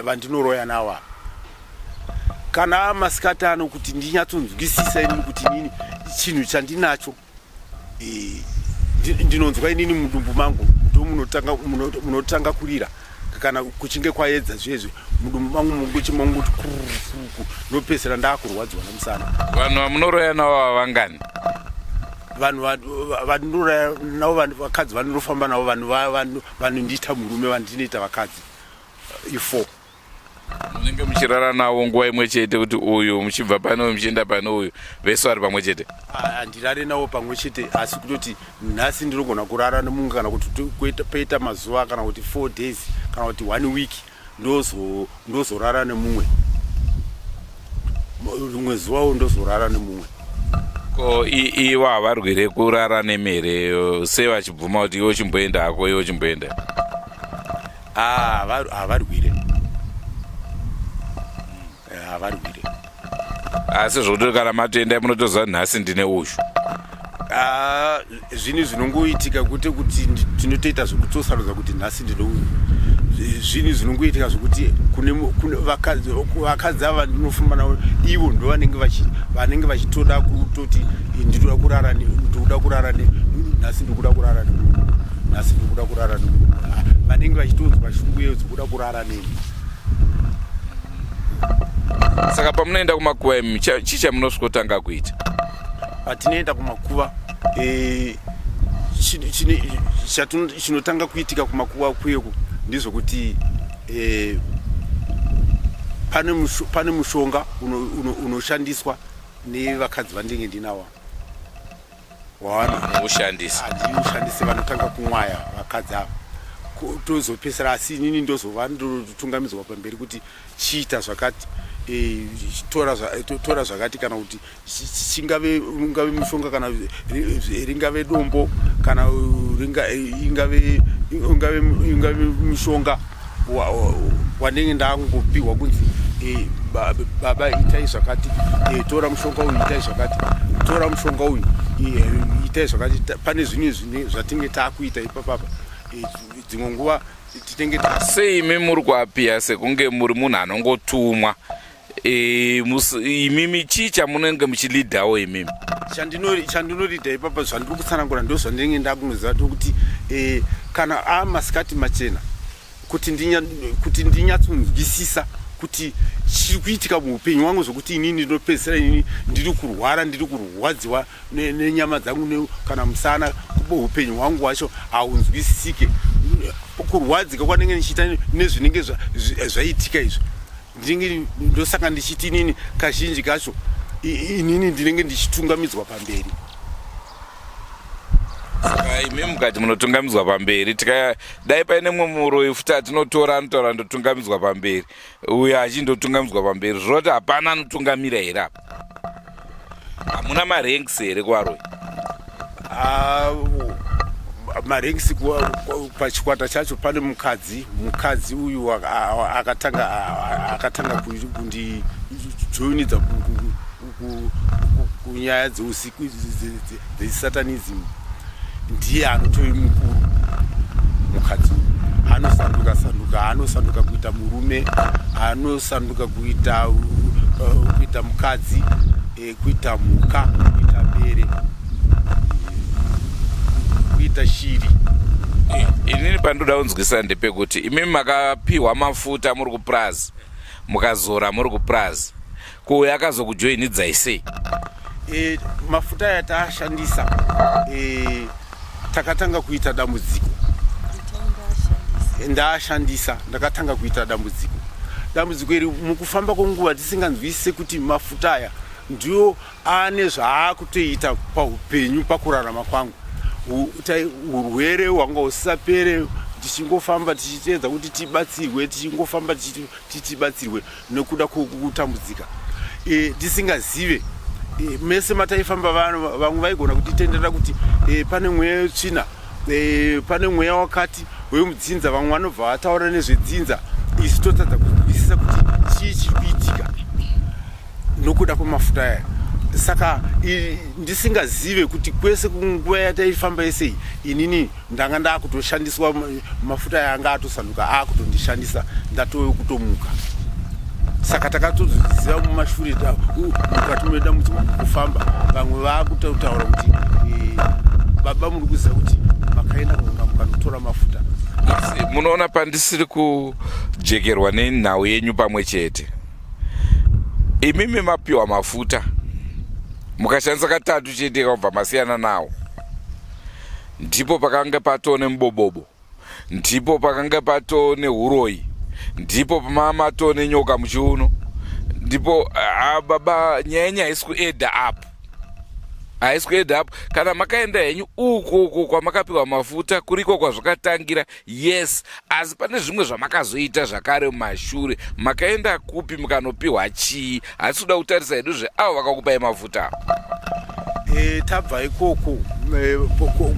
vandinoroya navo apa kana masikati ano kuti ndinyatsonzwisisa inini kuti inini chinhu chandinacho ndinonzwa inini mudumbu mangu ndomunotanga munotanga kurira kana kuchinge kwaedza zvezvi mudumbu mangu munguchimanguti kurukuku ndopedzisira ndakurwadziwa nemusana vanhu vamunoroya navo vavangani vanhu vandinoroya navo vakadzi vandinofamba navo vanhu vanondiita murume vandinoita vakadzi ifo. Munenge muchirara navo nguva imwe chete kuti uyu muchibva pane uyu muchienda pane uyu, vese vari pamwe chete? Handirare navo pamwe chete, asi kutoti nhasi ndinogona kurara nemumwe, kana kuti poita mazuva, kana kuti 4 days, kana kuti one week, ndozorara nemumwe, rimwe zuvawo ndozorara nemumwe. Ko ivo havarwire kurara nemhere sei vachibvuma kuti iwe uchimboenda hako, iwe uchimboenda? Havarwire, havarwire. Asi zvokuti kana matoenda munotoziva nhasi ndine uyu? Zvinhu zvinongoitika kwete kuti tinotoita zvekutosarudza kuti nhasi ndine uyu. Zvinhu zvinongoitika zvekuti kune vakadzi ava ndinofamba navo, ivo ndo vanenge vachitoda kutoti ndinoda kurara, ndikuda kurara nhasi, ndikuda kurara nemunhu nhasi, ndikuda kurara nemunhu. Vanenge vachitonzwa shungu iyo dzekuda kurara neni. Saka pamunoenda kumakuva imi, chii chamunosvikotanga kuita? Patinoenda kumakuva, chinotanga kuitika kumakuva kuyeku ndezvekuti pane mushonga unoshandiswa nevakadzi vandinge ndinawa. Ushandisa. Handiushandise. Vanotanga kumwaya vakadzi ava, tozopesera, asi inini ndozova ndotungamidzwa pamberi kuti chiita zvakati, tora zvakati, kana kuti chingave ungave mushonga, kana ringave dombo, kana ingave mushonga wandenge ndangopiwa kunzi, "Baba, itai zvakati, tora mushonga uyu, itai zvakati, tora mushonga uyu, itai zvakati." Pane zvimwe zvatinge taakuita ipapapa, dzimwe nguva tinenge Sei imi muri kuapiya sekunge muri munhu anongotumwa? Imimi chii chamunenge muchilidhawo imimi? Chandinoridha ipapa, zvandiri kutsanangura ndo zvandinenge ndakunoziva tokuti kana amasikati machena, kuti ndinyatsonzwisisa kuti chiri kuitika muupenyu hwangu, zvokuti inini ndinopedzisira inini ndiri kurwara, ndiri kurwadziwa nenyama dzangu kana musana, upenyu hwangu hwacho haunzwisisike, kurwadzika kwanenge ndichiita nezvinenge zvaitika izvo. Ndinenge ndosaka ndichiti inini kazhinji kacho inini ndinenge ndichitungamidzwa pamberi. Saka imi mukati munotungamidzwa pamberi, dai paine mumwe muroyi futi atinotora anotaura ndotungamidzwa pamberi, uyo achindotungamidzwa pamberi, zvinoti hapana anotungamira here apa? Hamuna maranks here kuvaroyi? Ah, maranks pachikwata chacho pane mukadzi. Mukadzi uyu akatanga kundijoinidza kunyaya dzeusiku dzesatanism ndiye anotove mukuru. Mukadzi uyu anosanduka sanduka, anosanduka kuita murume, anosanduka kuita mukadzi, kuita mhuka, kuita bere, kuita shiri. Inini pandoda kunzwisa ndepekuti imimi makapiwa mafuta muri kupurazi, mukazora muri kupurazi, kuuya akazokujoinidzai sei? Mafuta aya taashandisa, takatanga kuita dambudziko. Ndaashandisa, ndakatanga kuita dambudziko. Dambudziko iri mukufamba kwenguva tisinganzwisise kuti mafuta aya ndiyo ane zvaakutoita paupenyu, pakurarama kwangu. Urwere hwanga husisapere, tichingofamba tichiteedza kuti tibatsirwe, tichingofamba tichibatsirwe nekuda kwekutambudzika, tisingazive. Mese mataifamba, vamwe vaigona kutitendera kuti pane mweya wetsvina, pane mweya wakati wemudzinza. Vamwe vanobva vataura nezvedzinza, isu totadza kunzwisisa kuti chii chiri kuitika nokuda kwemafuta aya. Saka ndisingazive kuti kwese kunguva yataifamba yesei, inini ndanga ndakutoshandiswa. Mafuta aya anga atosanduka, akutondishandisa, ndatove kutomuka. Saka takatoziva mumashure mukati medambudziko kufamba, vamwe vakutotaura kuti, "Baba, muri kuziva kuti makaenda kunga mukanotora mafuta." Munoona pandisiri kujekerwa nenhau yenyu pamwe chete. Imimi mapiwa mafuta, mukashandisa katatu chete, kabva masiyana nawo. Ndipo pakanga patoo nemubobobo, ndipo pakanga patoo neuroyi. Ndipo pamamatone nyoka muchiuno. Ndipo ah, baba, nyaya yenyu haisi kuedha up, haisi kuedha up. Kana makaenda henyu uko uko kwamakapiwa mafuta, kuriko kwazvakatangira, yes, asi pane zvimwe zvamakazoita zvakare mumashure. Makaenda kupi, mukanopiwa chii? Hatisi kuda kutarisa hedu zveavo vakakupai mafuta. Tabva ikoko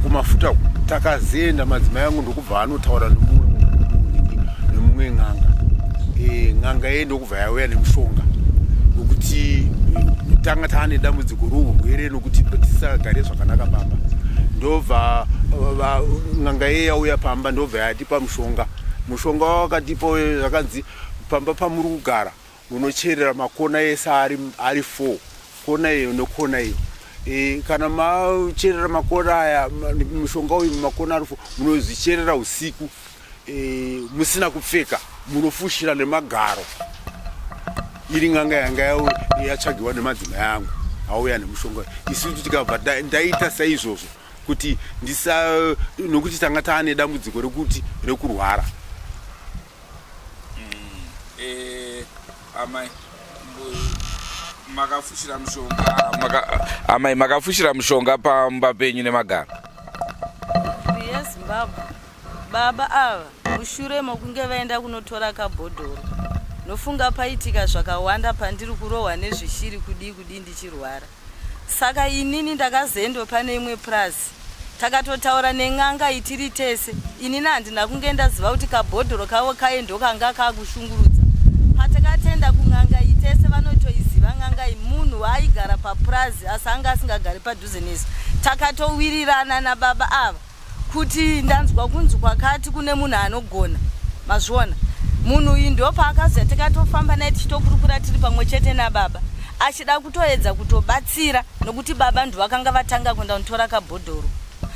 kumafuta, takazienda, madzimai angu ndokubva anotaura nemumwe n'anga. N'anga iye ndokubva yauya nemushonga wekuti tanga taane dambudziko rourwere nokuti tisagare zvakanaka pamba. Ndobva n'anga iye yauya pamba, ndobva yatipa mushonga. Mushonga wawakatipa zvakanzi pamba pamuri kugara munocherera makona ese ari four, kona iyo nekona iyo. Kana macherera makona aya, mushonga uyu mumakona ari four, munozvicherera usiku musina kupfeka, munofushira nemagaro. Iri n'anga yanga yatsvagiwa nemadzimai angu auya nemushonga. Isu tikabva ndaita saizvozvo kuti ndisa nokuti tanga taane dambudziko rekuti rekurwara. Amai, makafushira mushonga maka, amai, makafushira mushonga pamba penyu nemagaro? Yezimbabwe, baba ava mushure mokunge vaenda kunotora kabhodhoro, nofunga paitika zvakawanda pandiri, kurohwa nezvishiri, kudii kudii, ndichirwara. Saka inini ndakazoendwa pane imwe purazi, takatotaura nen'anga itiri tese. Inini handina kunge ndaziva kuti kabhodhoro kavo kaye ndokanga kakushungurudza. Patakatenda kun'anga iyi tese, vanotoiziva n'anga iyi, munhu waaigara papurazi asi anga asingagari padhuze nesu. Takatowirirana nababa ava kuti ndanzwa kunzi kwakati kune munhu anogona, mazviona. Munhu uyu ndopaakazoya, tikatofamba naye tichitokurukura tiri pamwe chete nababa, achida kutoedza kutobatsira nokuti baba ndovakanga vatanga kuenda kunotora kabhodhoro.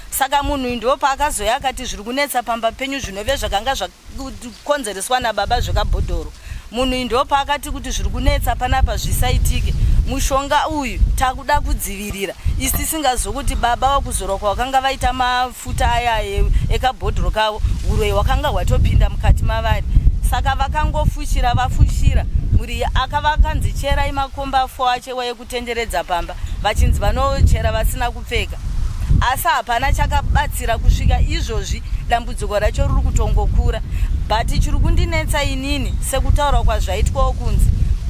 Saka munhu uyu ndopaakazoya akati zviri kunetsa pamba penyu zvinove zvakanga zvakonzereswa nababa zvekabhodhoro. Munhu uyu ndopaakati kuti zviri kunetsa panapa zvisaitike, mushonga uyu takuda kudzivirira isi tisingazokuti baba vakuzorwa kwavakanga vaita mafuta aya ekabhodhoro kavo, uroyi hwakanga hwatopinda mukati mavari. Saka vakangofushira, vafushira mhuri aka, vakanzi cherai makomba fo achewa ekutenderedza pamba, vachinzi vanochera vasina kupfeka, asi hapana chakabatsira kusvika izvozvi. Dambudziko racho riri kutongokura, but chiri kundinetsa inini, sekutaura kwazvaitwawo kunzi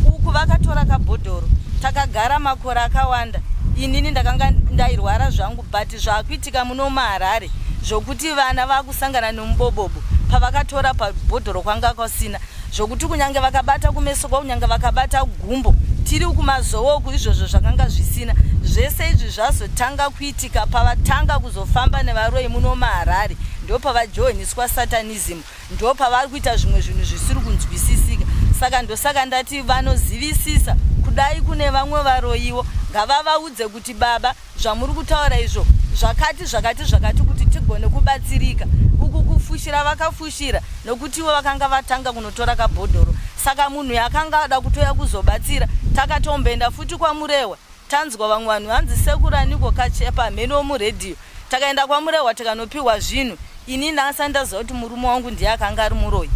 uku vakatora kabhodhoro, takagara makore akawanda. Inini ndakanga ndairwara zvangu, but zvaakuitika muno muHarare zvokuti vana vakusangana nemubobobo, pavakatora pabhodhoro kwanga kwasina zvokuti kunyange vakabata kumeso kwavo, kunyange vakabata gumbo, tiri kumazowo uku, izvozvo zvakanga zvisina. Zvese izvi zvazotanga kuitika pavatanga kuzofamba nevaroyi muno muHarare, ndo pavajoiniswa satanism, ndo pavari kuita zvimwe zvinhu zvisiri kunzwisisika. Saka ndosaka ndati vanozivisisa, kudai kune vamwe varoyiwo, ngavavaudze kuti baba, zvamuri kutaura izvo zvakati zvakati zvakati, kuti tigone kubatsirika. Uku kufushira vakafushira nokuti ivo vakanga vatanga kunotora kabhodhoro. Saka munhu akanga ada kutoya kuzobatsira, takatomboenda futi kwaMurehwa. Tanzwa vamwe vanhu hanzi sekuraniko kachepa mheno muredhiyo, takaenda kwaMurehwa tikanopiwa zvinhu. Ini ndanga ndaziva kuti murume wangu ndiye akanga ari muroyi,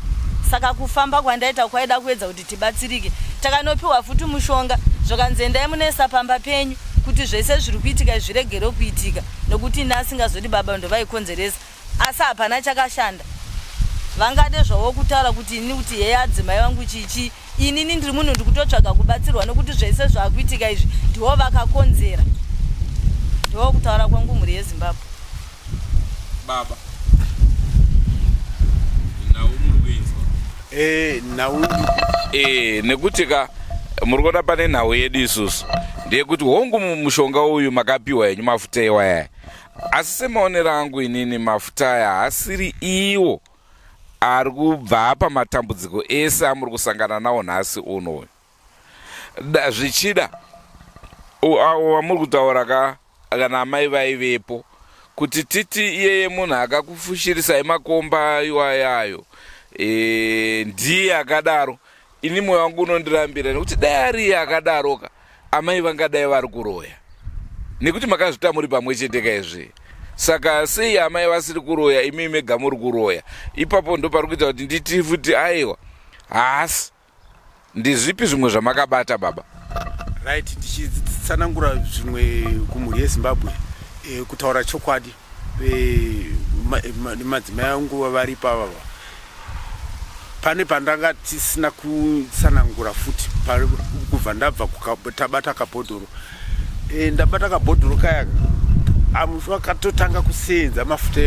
saka kufamba kwandaita kwaida kuedza kuti tibatsirike. Takanopiwa futi mushonga, zvakanzi endai munoisa pamba penyu kuti zvese zviri kuitika zviregere kuitika, nokuti ini asingazoti baba ndovaikonzeresa, asi hapana chakashanda. Vangade zvavo kutaura kuti ini kuti heye adzimai vangu chichi, inini ndiri munhu ndikutotsvaga kubatsirwa nokuti zvese zvaakuitika izvi ndivo vakakonzera. Ndo kutaura kwangu, mhuri yeZimbabwe. Baba, nhau muri kuinzwa? Nhau Nekuti ka muri kuona pane nhau yedu isusu ndeyekuti hongu, mushonga uyu makapiwa henyu mafuta iwaya, asi semaonero angu inini mafuta aya haasiri iwo ari kubva pamatambudziko ese amuri kusangana nawo nhasi unoyu. Zvichida avo vamuri kutaura ka, kana amai vaivepo, kuti titi iyeye munhu akakufushirisai makomba iwayayo ndiye akadaro, ini mwoyo wangu unondirambira, nekuti dai ariye akadaroka, amai vangadai vari kuroya, nekuti makazvita muri pamwe chete kaizvi. Saka sei amai vasiri kuroya, imi mega muri kuroya? Ipapo ndo pari kuita kuti nditi futi aiwa. Haasi. Ndizvipi zvimwe zvamakabata baba? Right, ndichitsanangura zvimwe kumhuri yeZimbabwe e, kutaura chokwadi e, madzimai angu varipo avava pane pandanga tisina kutsanangura futi kubva ndabva tabata kabhodhoro e, ndabata kabhodhoro kaya akatotanga kuseenza mafuta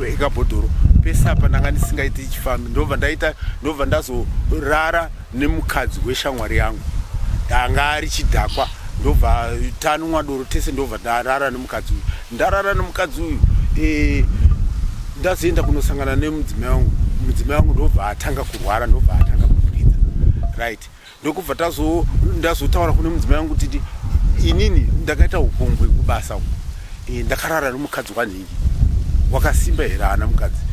ekabhodhoro pese apa ndanga ndisingaiti chifambi ndobva ndaita ndobva ndazorara nemukadzi weshamwari yangu anga ari chidhakwa ndobva tanwa doro tese ndobva ndarara nemukadzi uyu ndarara nemukadzi uyu e, ndazoenda kunosangana nemudzimai wangu mudzimai wangu ndobva atanga kurwara ndobva atanga kubridha right ndokubva tazo ndazotaura kune mudzimai wangu kuti inini ndakaita upombwe kubasa uku e, ndakarara nemukadzi wanhingi wakasimba here haana mukadzi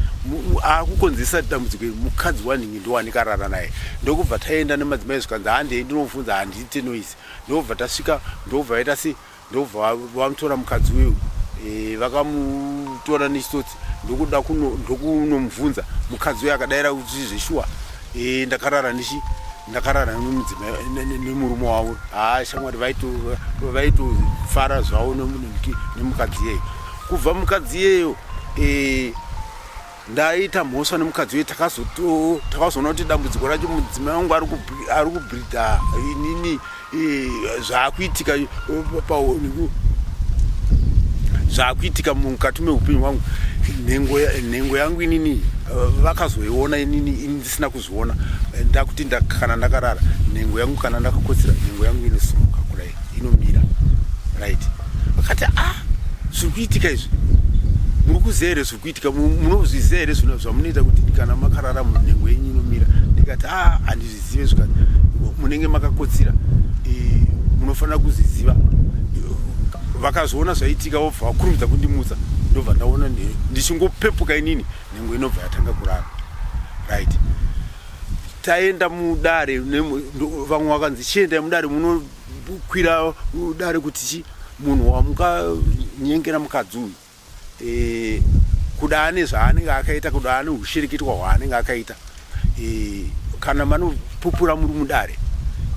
akukonzesa dambudziko iri mukadzi wanhingi ndowanikarara naye ndokubva taenda nemadzimai zvikanzi handei ndinofunza handiite noise ndokubva tasvika ndokubva vaita sei ndobva vamutora mukadzi uyu e, vakamutora nechitsotsi ndokuda ndokunomubvunza mukadzi uyu akadaira kuti zveshuwa e, ndakarara nechi ndakarara nemurume wavo haa shamwari vaitofara zvavo nemukadzi iyeyo kubva mukadzi iyeyo e, Ndaita mhosva nemukadzi uye takazoona kuti dambudziko racho mudzimai wangu ari kubhridha inini zvaakuitika zvaakuitika mukati meupenyu hwangu nhengo yangu inini vakazoiona inini ini ndisina kuzviona ndakuti kana ndakarara nhengo yangu kana ndakakotsira nhengo yangu inosumuka kudai inomira right vakati ah zviri kuitika izvi muri kuziva here zviri kuitika munozviziva here zvinhu zvamunoita kuti kana makarara munhengo yenyu inomira ndikati a ah, handizvizive zvikati munenge makakotsira e, munofanira kuzviziva vakazoona zvaitika vobva vakurumidza kundimutsa ndobva ndaona ndichingopepuka inini nhengo inobva yatanga kurara right taenda mudare vamwe vakanzi chiendai mudare munokwira dare kuti chi munhu wamukanyengera mukadzi uyu e, kuda ane zvaanenge akaita kuda ane ushereketwa hwaanenge akaita e, kana manopupura muri mudare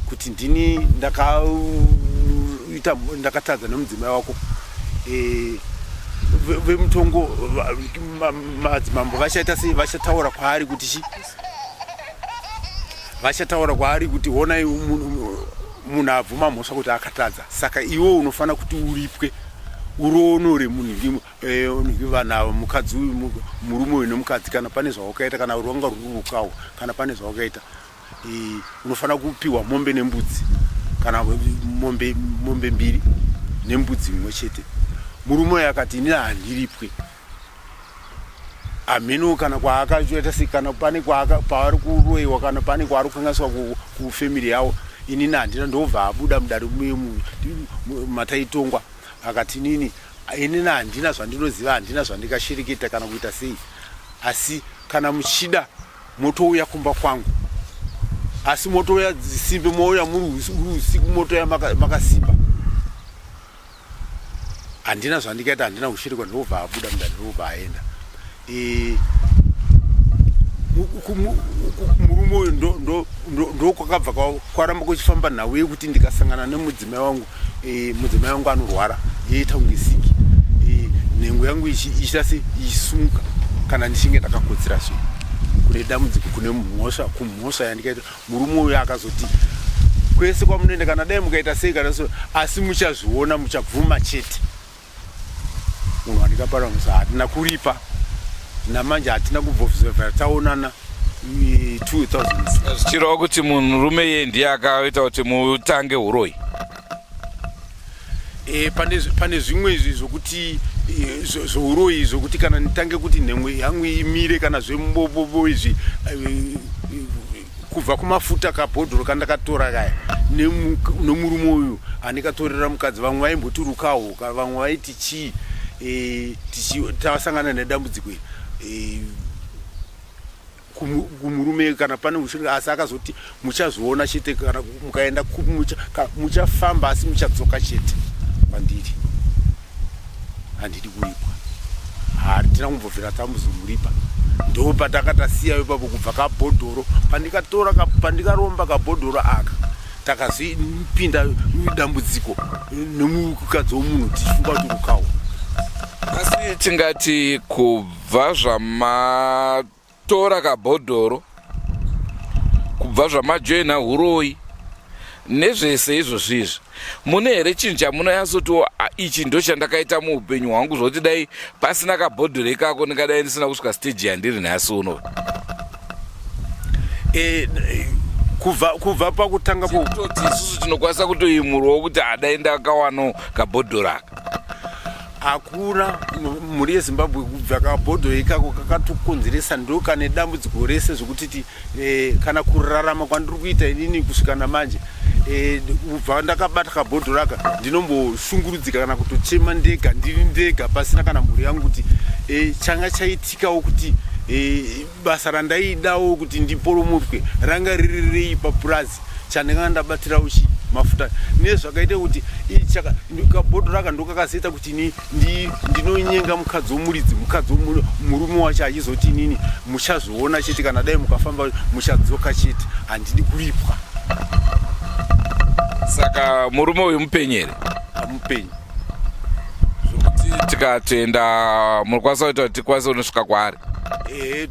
kuti ndini ndakaita ndakatadza nemudzimai wako e, vemutongo madzimambo vachaita sei vachataura kwaari kuti chi vachataura kwaari kuti honai munhu abvuma mhosva kuti akatadza saka iwe unofanira kuti uripwe uroonore munhu eh, vanhu ava mukadzi uyu murume uyu nemukadzi kana pane zvawakaita kana rwanga rwuri rukawo kana pane zvawakaita eh, unofanira kupiwa mombe nembudzi kana mombe mombe mbiri nembudzi imwe chete murume uyu akati ini handiripwe hameno kana kwaakaita sei kana pane paari kuroiwa kana pane kwaari kukanganiswa kufamily yavo inini handina ndobva abuda mudare mataitongwa akati inini inini handina zvandinoziva handina zvandikashirikita kana kuita sei asi kana muchida motouya kumba kwangu asi motouya dzisimbe mouya muri usiku motouya makasimba maka handina zvandikaita handina kushirikwa ndobva abuda mudare ndobva aenda e, murume uyu ndokwakabva kwaramba kuchifamba nhau yekuti ndikasangana nemudzimai wangu e, mudzimai wangu anorwara yoita kunge siki e, nhengo yangu ichiita se ichisumuka kana ndichinge ndakakotsira zve kune dambudziko kune mhosva kumhosva yandikaita Murume uyu akazoti kwese kwamunoenda kana dai mukaita sei kana so asi muchazviona muchabvuma chete. Munhu wandikapara musa hatina kuripa namanje hatina kubvobvira taonana 2000 zvichireva kuti murume iye ndiye akaita kuti mutange uroyi e, pane, pane zvimwe izvi zvokuti e, zvouroyi zvokuti kana nditange kuti nhengo yangu imire kana zvembobobo izvi e, kubva kumafuta kabhodhoro kandakatora kaya nemurume uyu andikatorera mukadzi vamwe vaimboti rukaho vamwe vaiti chii e, tasangana nedambudziko iri e, kumurume kana pane ushinga asi akazoti muchazviona chete kana mukaenda muchafamba asi muchadzoka chete kwandiri handidi kuripwa hatina kumbobvira tamuzomuripa Ndo patakatasiya ipapo kubva kabhodhoro pandikatora pandikaromba kabhodhoro aka takazopinda dambudziko nemukadzi womunhu tichifunga kuti rukawo. Asi tingati kubva zvamatora kabhodhoro, kubva zvamajoina huroyi nezvese izvozvi izvi, mune here chinhu chamunonyatsotiwo ichi ndo chandakaita muupenyu hwangu zvokuti dai pasina kabhodhoro ikako ndingadai ndisina kusvika stage yandiri nhasi uno? E, kubva pakutanga kutoti isusu tinokwanisa kutoimurwawo kuti adai ndakawanawo kabhodhoro aka. Hakuna mhuri yeZimbabwe, kubva kabhodhoro ikako kakatokonzeresa ndo kane dambudziko rese zvekuti ti e, kana kurarama kwandiri kuita inini kusvika namanje e, kubva ndakabata kabhodhoro aka ndinomboshungurudzika kana kutochema ndega, ndiri ndega pasina kana mhuri yangu kuti e, changa chaitikawo kuti e, basa randaidawo kuti ndiporomotwe ranga riri rei papurazi chandanga ndabatirawo chi mafuta nezvakaita kuti kabhodhoro aka ndokakazoita kuti ini ndinonyenga mukadzi womuridzi, mukadzi murume wacho achizoti inini muchazviona chete kana dai mukafamba muchadzoka chete, handidi kuripwa. Saka murume uyu mupenyu here? Amupenyu. Zvekuti tikatoenda munokwanisa kuita kuti tikwanise kunosvika kwaari? Ehe,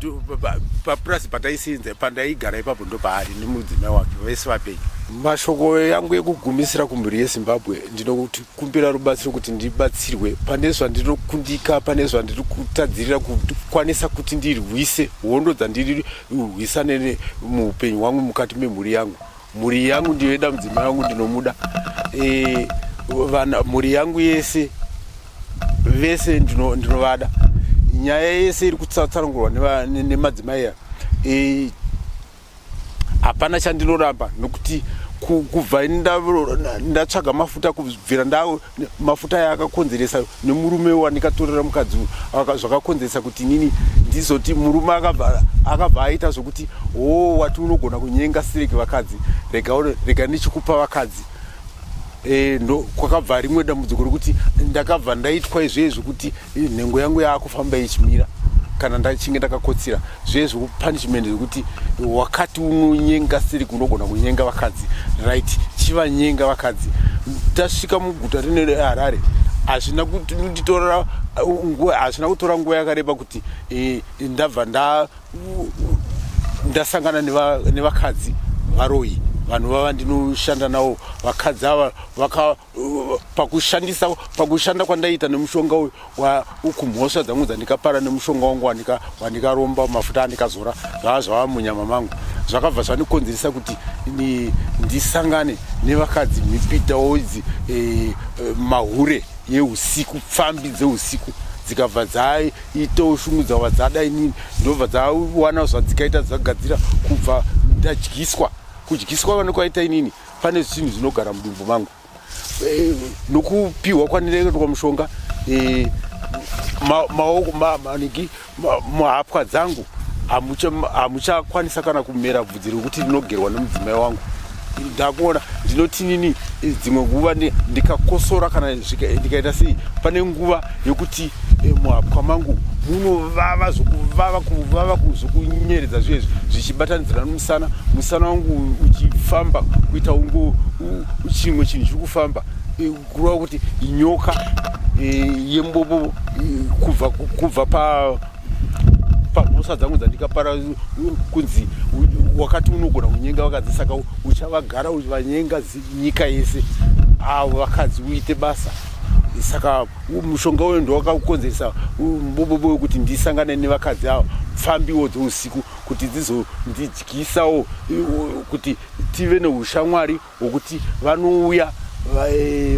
papurasi pataisenza pandaigara ipapo ndo paari nemudzimai wake, vese vapenyu. Mashoko yangu ekugumisira kumhuri yeZimbabwe, ndinokumbira rubatsiro kuti ndibatsirwe pane zvandinokundika, pane zvandiri kutadzirira kukwanisa kuti ndirwise hondo dzandiri rwisane muupenyu hwangu mukati memhuri yangu. Mhuri yangu ndinoida, mudzimai wangu ndinomuda, e, vana, mhuri yangu yese vese ndinovada. Nyaya yese iri kutsatsanangurwa nemadzimai aya, e, hapana chandinoramba nokuti kubva ndatsvaga mafuta, kubvira mafuta aya akakonzeresa nemurume wandikatorera mukadzi, zvakakonzeresa kuti inini ndizoti murume akabva aita zvokuti o wati unogona kunyenga sireki vakadzi, rega ndichikupa vakadzi. E, ndo kwakabva rimwe dambudziko rekuti ndakabva ndaitwa izvezvi kuti nhengo yangu yaakufamba ichimira kana ndachinge ndakakotsira, zvezvo punishment zvekuti wakati unonyenga siriki, unogona kunyenga vakadzi, right, chivanyenga vakadzi. Tasvika muguta rine reHarare, hazvina kunditorera nguva, hazvina kutora nguva yakareba kuti e, ndabva ndasangana nevakadzi varoyi, vanhu vava ndinoshanda navo. Vakadzi ava vaka pakushandisa pakushanda kwandaiita nemushonga uyu kumhosva dzangu dzandikapara nemushonga wangu wandikaromba, mafuta andikazora, zvava zvava munyama mangu, zvakabva zvandikonzeresa kuti ndisangane nevakadzi mipitawo idzi, e, e, mahure yeusiku, pfambi dzeusiku, dzikabva dzaitawo shungu dzava dzada inini, ndobva dzawana zvadzikaita dzagadzira. Kubva ndadyiswa, kudyiswa vanokwaita inini, pane zvinhu zvinogara mudumbu mangu e, nokupiwa kwandinoitwa mushonga e, maoko maniki muhapwa dzangu hamuchakwanisa kana kumera bvudzi rekuti rinogerwa nemudzimai wangu. Ndakuona ndinoti nini dzimwe nguva ndikakosora kana ndikaita sei, pane nguva yokuti e, muhapwa mangu munovava zvokuvava, kuvava zvokunyeredza zvezvi, zvichibatanidzira nomusana, musana wangu uchifamba kuita ungo chimwe chinhu chiri kufamba, e, kureva kuti nyoka e, yembobo kubva pa pamhosva dzangu dzandikapara kunzi wakati unogona kunyenga vakadzi, saka uchavagara uchivanyenga nyika yese avo vakadzi uite basa. Saka mushonga uyu ndowakakonzeresa mubobobo wekuti ndisangane nevakadzi ava, pfambiwo dzeusiku, kuti dzizondidyisawo, kuti tive neushamwari hwokuti vanouya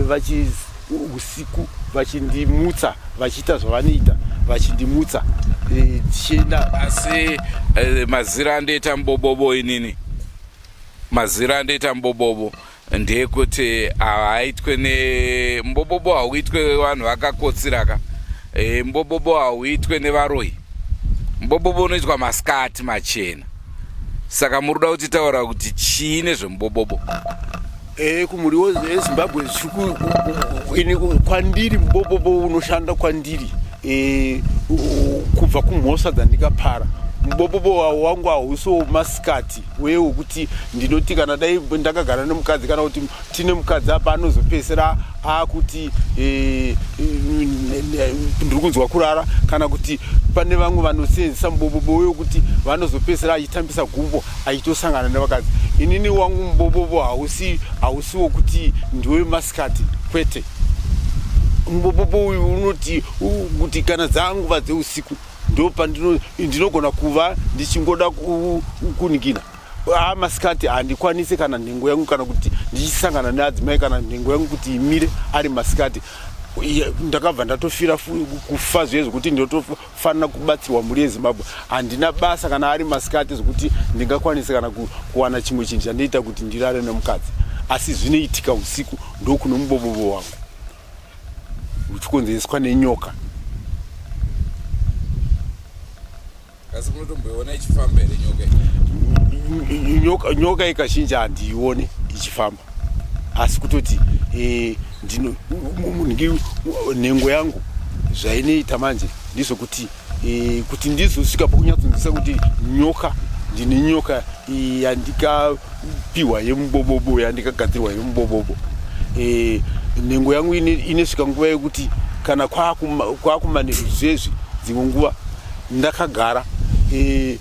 vachi usiku vachindimutsa, vachiita zvavanoita, vachindimutsa tichienda. Asi mazira andoita mubobobo inini, mazira andoita mubobobo ndeyekuti haaitwe nembobobo, hauitwe vanhu vakakotsiraka. E, mbobobo hauitwe nevaroyi, mbobobo unoitwa masikati machena. Saka muri kuda kutitaura kuti chii nezvemubobobo? E, kumhuri yeZimbabwe, ini kwandiri mubobobo unoshanda kwandiri e, kubva kumhosva dzandikapara. Mubobobo wangu hausi wemasikati uye wekuti ndinoti kana dai ndakagara nemukadzi kana kuti tine mukadzi apa anozopesera akuti eh, eh, ndiri kunzwa kurara kana kuti pane vamwe vanosenzesa mubobobo wekuti vanozopesera achitambisa gumbo achitosangana nevakadzi. Inini wangu mubobobo hausi hausi wokuti ndiwe masikati kwete. Mubobobo uyu unoti kuti kana dzanguva dzeusiku ndopandinogona kuva ndichingoda kuningina ah, masikati handikwanise kana nhengo yangu kana kuti ndichisangana neadzimai kana nhengo yangu kuti imire ari masikati ndakabva ndatofira kufa zviye zvekuti ndinotofanira kubatsirwa mhuri yezimbabwe handina basa kana ari masikati zvekuti ndingakwanise kana kuwana chimwe chinhu chandiita kuti ndirare nemukadzi asi zvinoitika usiku ndokune mubobobo wangu uchikonzereswa nenyoka. Asi munotomboiona ichifamba here nyoka iyi? Nyoka, nyoka ikazhinji handiione ichifamba asi kutoti eh, ndino nhengo yangu zvainoita manje ndezvekuti e, kuti ndizosvika pakunyatsonzwisa kuti nyoka ndine nyoka yandikapiwa yemubobobo yandikagadzirwa yemubobobo e, nhengo yangu inosvika nguva yekuti kana kwakumanheru zvezvi dzimwe nguva ndakagara e,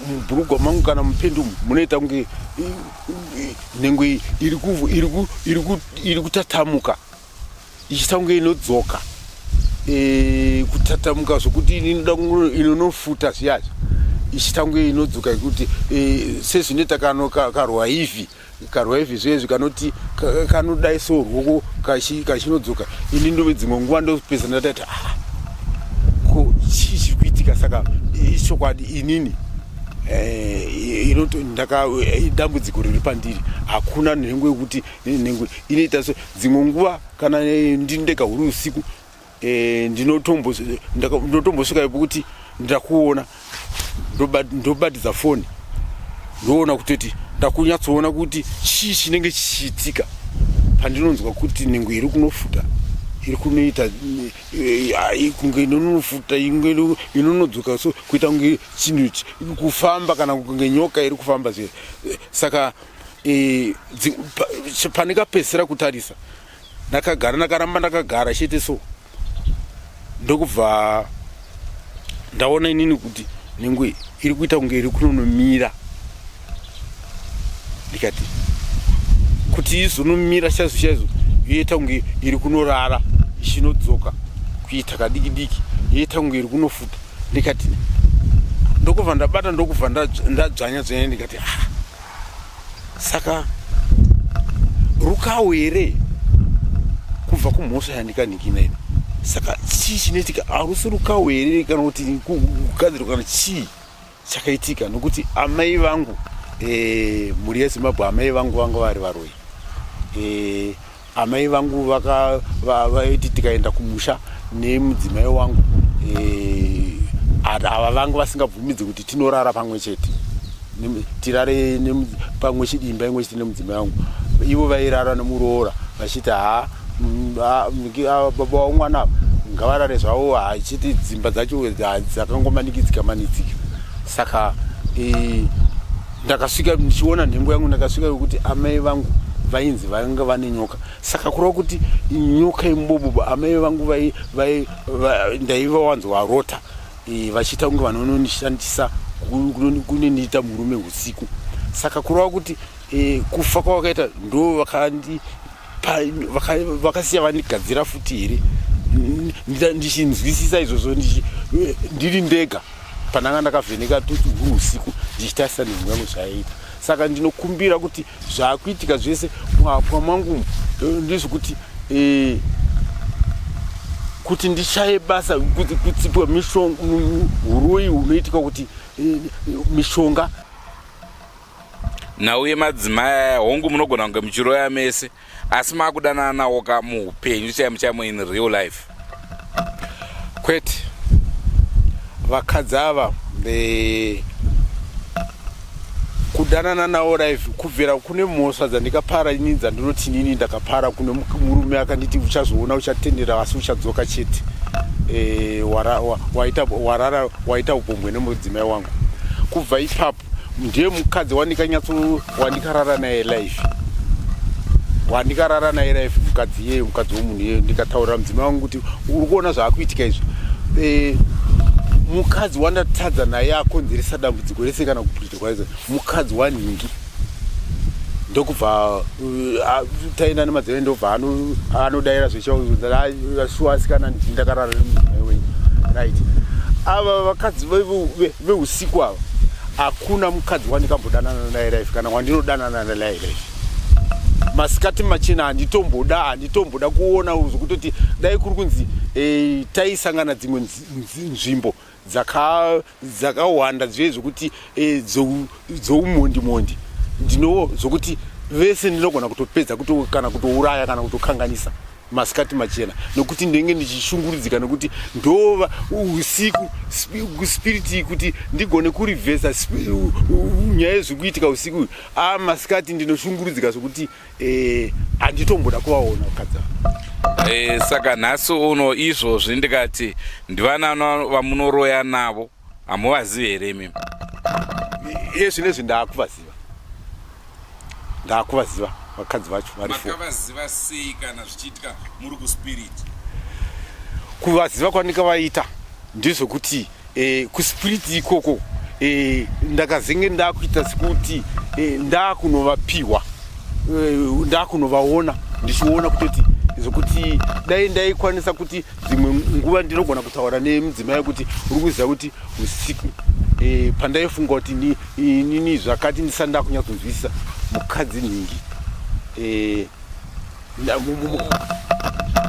mubhurugwa mangu kana mupendi umu munoita kunge nhengo iyi iri kutatamuka ichiita kunge inodzoka e, kutatamuka zvokuti inoda inonofuta zviyazvi ichiita kunge inodzoka yekuti e, sezvinoita kano karwaivhi karwaivhi zvezvi kanoti kanodai so rwoko kachinodzoka ini ndove dzimwe nguva ndopedza ndatati ah, ko chii chiri kuitika saka ichokwadi inini eh, ndaka dambudziko riri pandiri hakuna nhengo yekuti nhengo inoita so dzimwe nguva kana eh, ndiri ndega huri usiku eh, ndinotombosvika ipo kuti ndakuona ndobatidza foni ndoona kutoti ndakunyatsoona kuti chii chinenge chichiitika pandinonzwa kuti nhengo iri kunofuta iri kunoita eh, kunge inonofuta inonodzoka so kuita kunge chinhu kufamba kana kunge nyoka iri kufamba zve saka e, pandikapedzisira kutarisa ndakagara ndakaramba ndakagara chete so ndokubva ndaona inini kuti nhengo iri kuita kunge iri kunonomira ndikati kuti izonomira chaizvo chaizvo yoita kunge iri kunorara ichinodzoka kuita kadiki diki yoita kunge iri kunofuta ndikati ndokubva ndabata ndokubva ndadzvanya dzvanya ndikati ah saka rukawo here kubva kumhosva yandikanhikina ino saka chii chinoitika harusi rukawo here kana kuti kugadzirwa kana chii chakaitika nokuti amai vangu eh, mhuri yezimbabwe amai vangu vanga vari varoyi eh, Amai vangu vaka vaiti tikaenda kumusha nemudzimai wangu eh, ava vanga vasingabvumidzi kuti tinorara pamwe chete tirare pamwe chete imba imwe chete nemudzimai wangu ivo vairara nemuroora vachiti haa mm, baba wamwana ngavarare zvavo hachiti dzimba dzacho dzakangomanikidzika manidzika saka eh, ndakasvika ndichiona nhengo yangu ndakasvika yokuti amai vangu vainzi vanga vane nyoka saka kureva kuti nyoka yemubobobo amai vangu ndaiva wanzi warota e, vachiita kunge vanononishandisa kuneniita murume usiku saka kureva kuti e, kufa kwavakaita ndo vakandi vakasiya vandigadzira futi here ndichinzwisisa izvozvo ndiri ndega pandanga ndakavheneka toti huri usiku ndichitarisa nhengo yangu zvaiita saka ndinokumbira kuti zvaakuitika zvese muhapwa mangu eh, ndezvekuti eh, kuti ndishaye basa kutsipwa mishonga uroyi hunoitika kuti eh, mishonga Nhau yemadzimai aya hongu munogona kunge muchiroya mese asi makudanana nawo ka muupenyu chaimo chaimo in real life. Kwete vakadzi ava kudanana nawo life kubvira kune mhosva dzandikapara ini dzandinoti inini ndakapara kune murume akanditi uchazoona uchatendera asi uchadzoka chete. e, waita warara waita upombwe nemudzimai wangu kubva ipapo ndiye mukadzi wandikanyatso wandikarara naye life wandikarara naye life mukadzi iyeyo mukadzi womunhu iyeyo ndikataurira mudzimai wangu kuti uri kuona zvaakuitika izvi e, mukadzi wandatadza naye akonzeresa dambudziko rese kana kupurita kwaizo mukadzi wanhingi ndokubva taenda nemadzimai ndobva anodaira zveshuwa asikana ndakarara nemudzimai wenyu right ava vakadzi veusiku ava hakuna mukadzi wandikambodanana naye life kana wandinodanana naye life masikati machena handitomboda handitomboda kuona zvekutoti dai kuri kunzi e, taisangana dzimwe nzvimbo dzakawanda dzive zvekuti e, dzoumhondi mhondi ndino zvokuti vese ndinogona kutopedza kuto, kana kutouraya kana kutokanganisa masikati machena nokuti ndinenge ndichishungurudzika nokuti ndova usiku spiriti kuti ndigone kurivhesa nyaya yezviri kuitika usiku a ah, masikati ndinoshungurudzika zvokuti eh, handitomboda kuvaona vakadzi ava eh, saka nhasi uno izvozvi ndikati ndivanana vamunoroya navo hamuvazivi here imimi iye zvinezvi ndaakuvaziva ndaakuvaziva vakadzi vacho vari fo makavaziva sei kana zvichiitika muri kuspirit kuvaziva kwandikavaita ndezvekuti e, kuspirit ikoko e, ndakazenge ndakuita sekuti e, ndakunovapiwa e, ndakunovaona ndichiona kutoti zvekuti dai ndaikwanisa kuti dzimwe nguva ndinogona kutaura nemudzimai kuti uri kuziva kuti usiku e, pandaifunga kuti inini zvakati ndisati ndakunyatsonzwisisa mukadzi nhingi e,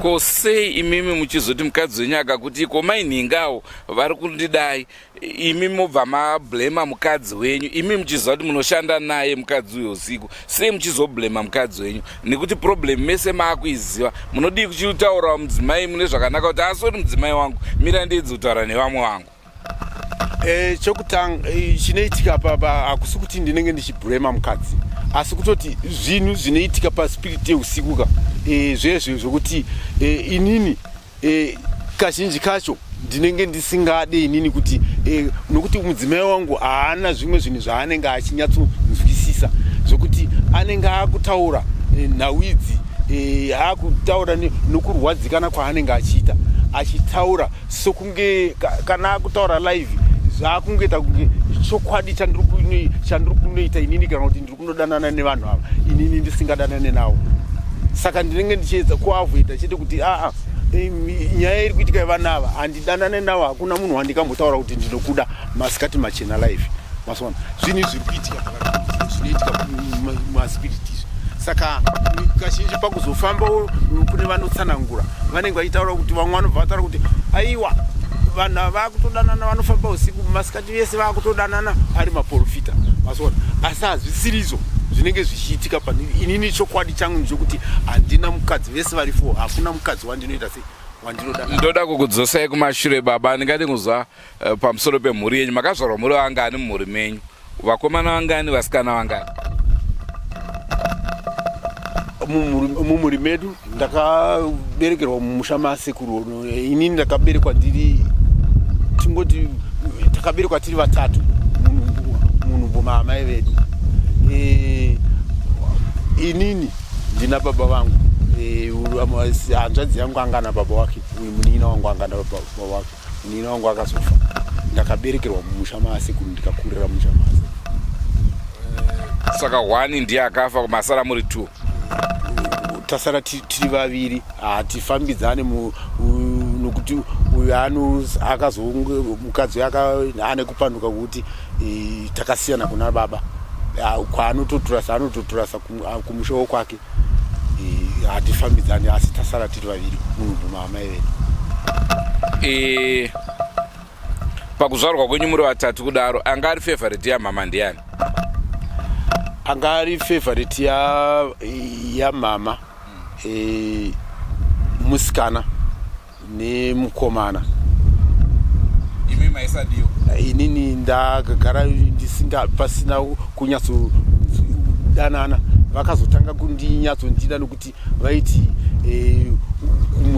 ko sei imimi muchizoti mukadzi wenyu akakuti ko mai nhingawo vari kundidai imi mobva mablema mukadzi wenyu imi muchiziva kuti munoshanda naye mukadzi uyo usiku sei muchizoblema mukadzi wenyu nekuti problem mese maakuiziva munodii kuchitaurawo mudzimai mune zvakanaka kuti asori mudzimai wangu mira ndiedzi kutaura nevamwe vangu Eh, chokutanga eh, chinoitika papa hakusi kuti ndinenge ndichiblema mukadzi asi kutoti zvinhu zvinoitika paspiriti yeusiku ka eh, zvezvo zvokuti eh, inini eh, kazhinji kacho ndinenge ndisingade inini kuti eh, nokuti mudzimai wangu haana zvimwe zvinhu zvaanenge achinyatsonzwisisa zvokuti anenge akutaura eh, nhau idzi eh, akutaura nokurwadzikana kwaanenge achiita achitaura sokunge kana akutaura live zvakungoita kunge chokwadi chandiri kunoita inini kana kuti ndiri kunodanana nevanhu ava inini ndisingadanane navo saka ndinenge ndichiedza kuavoida chete kuti aa nyaya iri kuitika yevana ava handidanane navo hakuna munhu wandikambotaura kuti ndinokuda masikati machena live masona zvinhu zviri kuitika zvinoitika mumaspiriti izvi saka kazhinji pakuzofamba kune vanotsanangura vanenge vachitaura kuti vamwe vanobva vataura kuti aiwa vanhu ava vakutodanana vanofamba usiku masikati vese vakutodanana ari maprofita masona asi hazvisirizvo zvinenge zvichiitika panini inini chokwadi changu ndechokuti handina mukadzi vese vari fo hakuna mukadzi wandinoita sei wandinodanana ndoda kukudzosai kumashure baba ndingade kuzwa eh, pamusoro pemhuri yenyu makazvarwa muri vangani mumhuri menyu vakomana vangani vasikana vangani mumhuri medu ndakaberekerwa mumusha masekuru inini ndakaberekwa ndiri tingoti takaberekwa tiri vatatu munhumbu maamai vedu e, inini ndina baba vangu e, hanzvadzi yangu anga na baba wake uyu munin'ina wangu anga na baba wake Munin'ina wangu akazofa ndakaberekerwa mumusha maasekuru ndikakurira mumusha maasekuru. Saka one ndiye akafa masara muri two. Tasara tiri vaviri hatifambidzane nokuti uyu akazonge mukadzi ane kupanduka kuti takasiyana kuna baba kwaanototurasa anototurasa kumusha wokwake hatifambidzani asi tasara tiri vaviri munhumbu maamai vedu e, pakuzvarwa kwenyu muri vatatu kudaro anga ari favorite yamama ndiani anga ari favorite yamama ya e, musikana nemukomana imi maisadiwa inini ndakagara ndisinga pasina kunyatsodanana vakazotanga kundinyatsondida nokuti vaiti eh,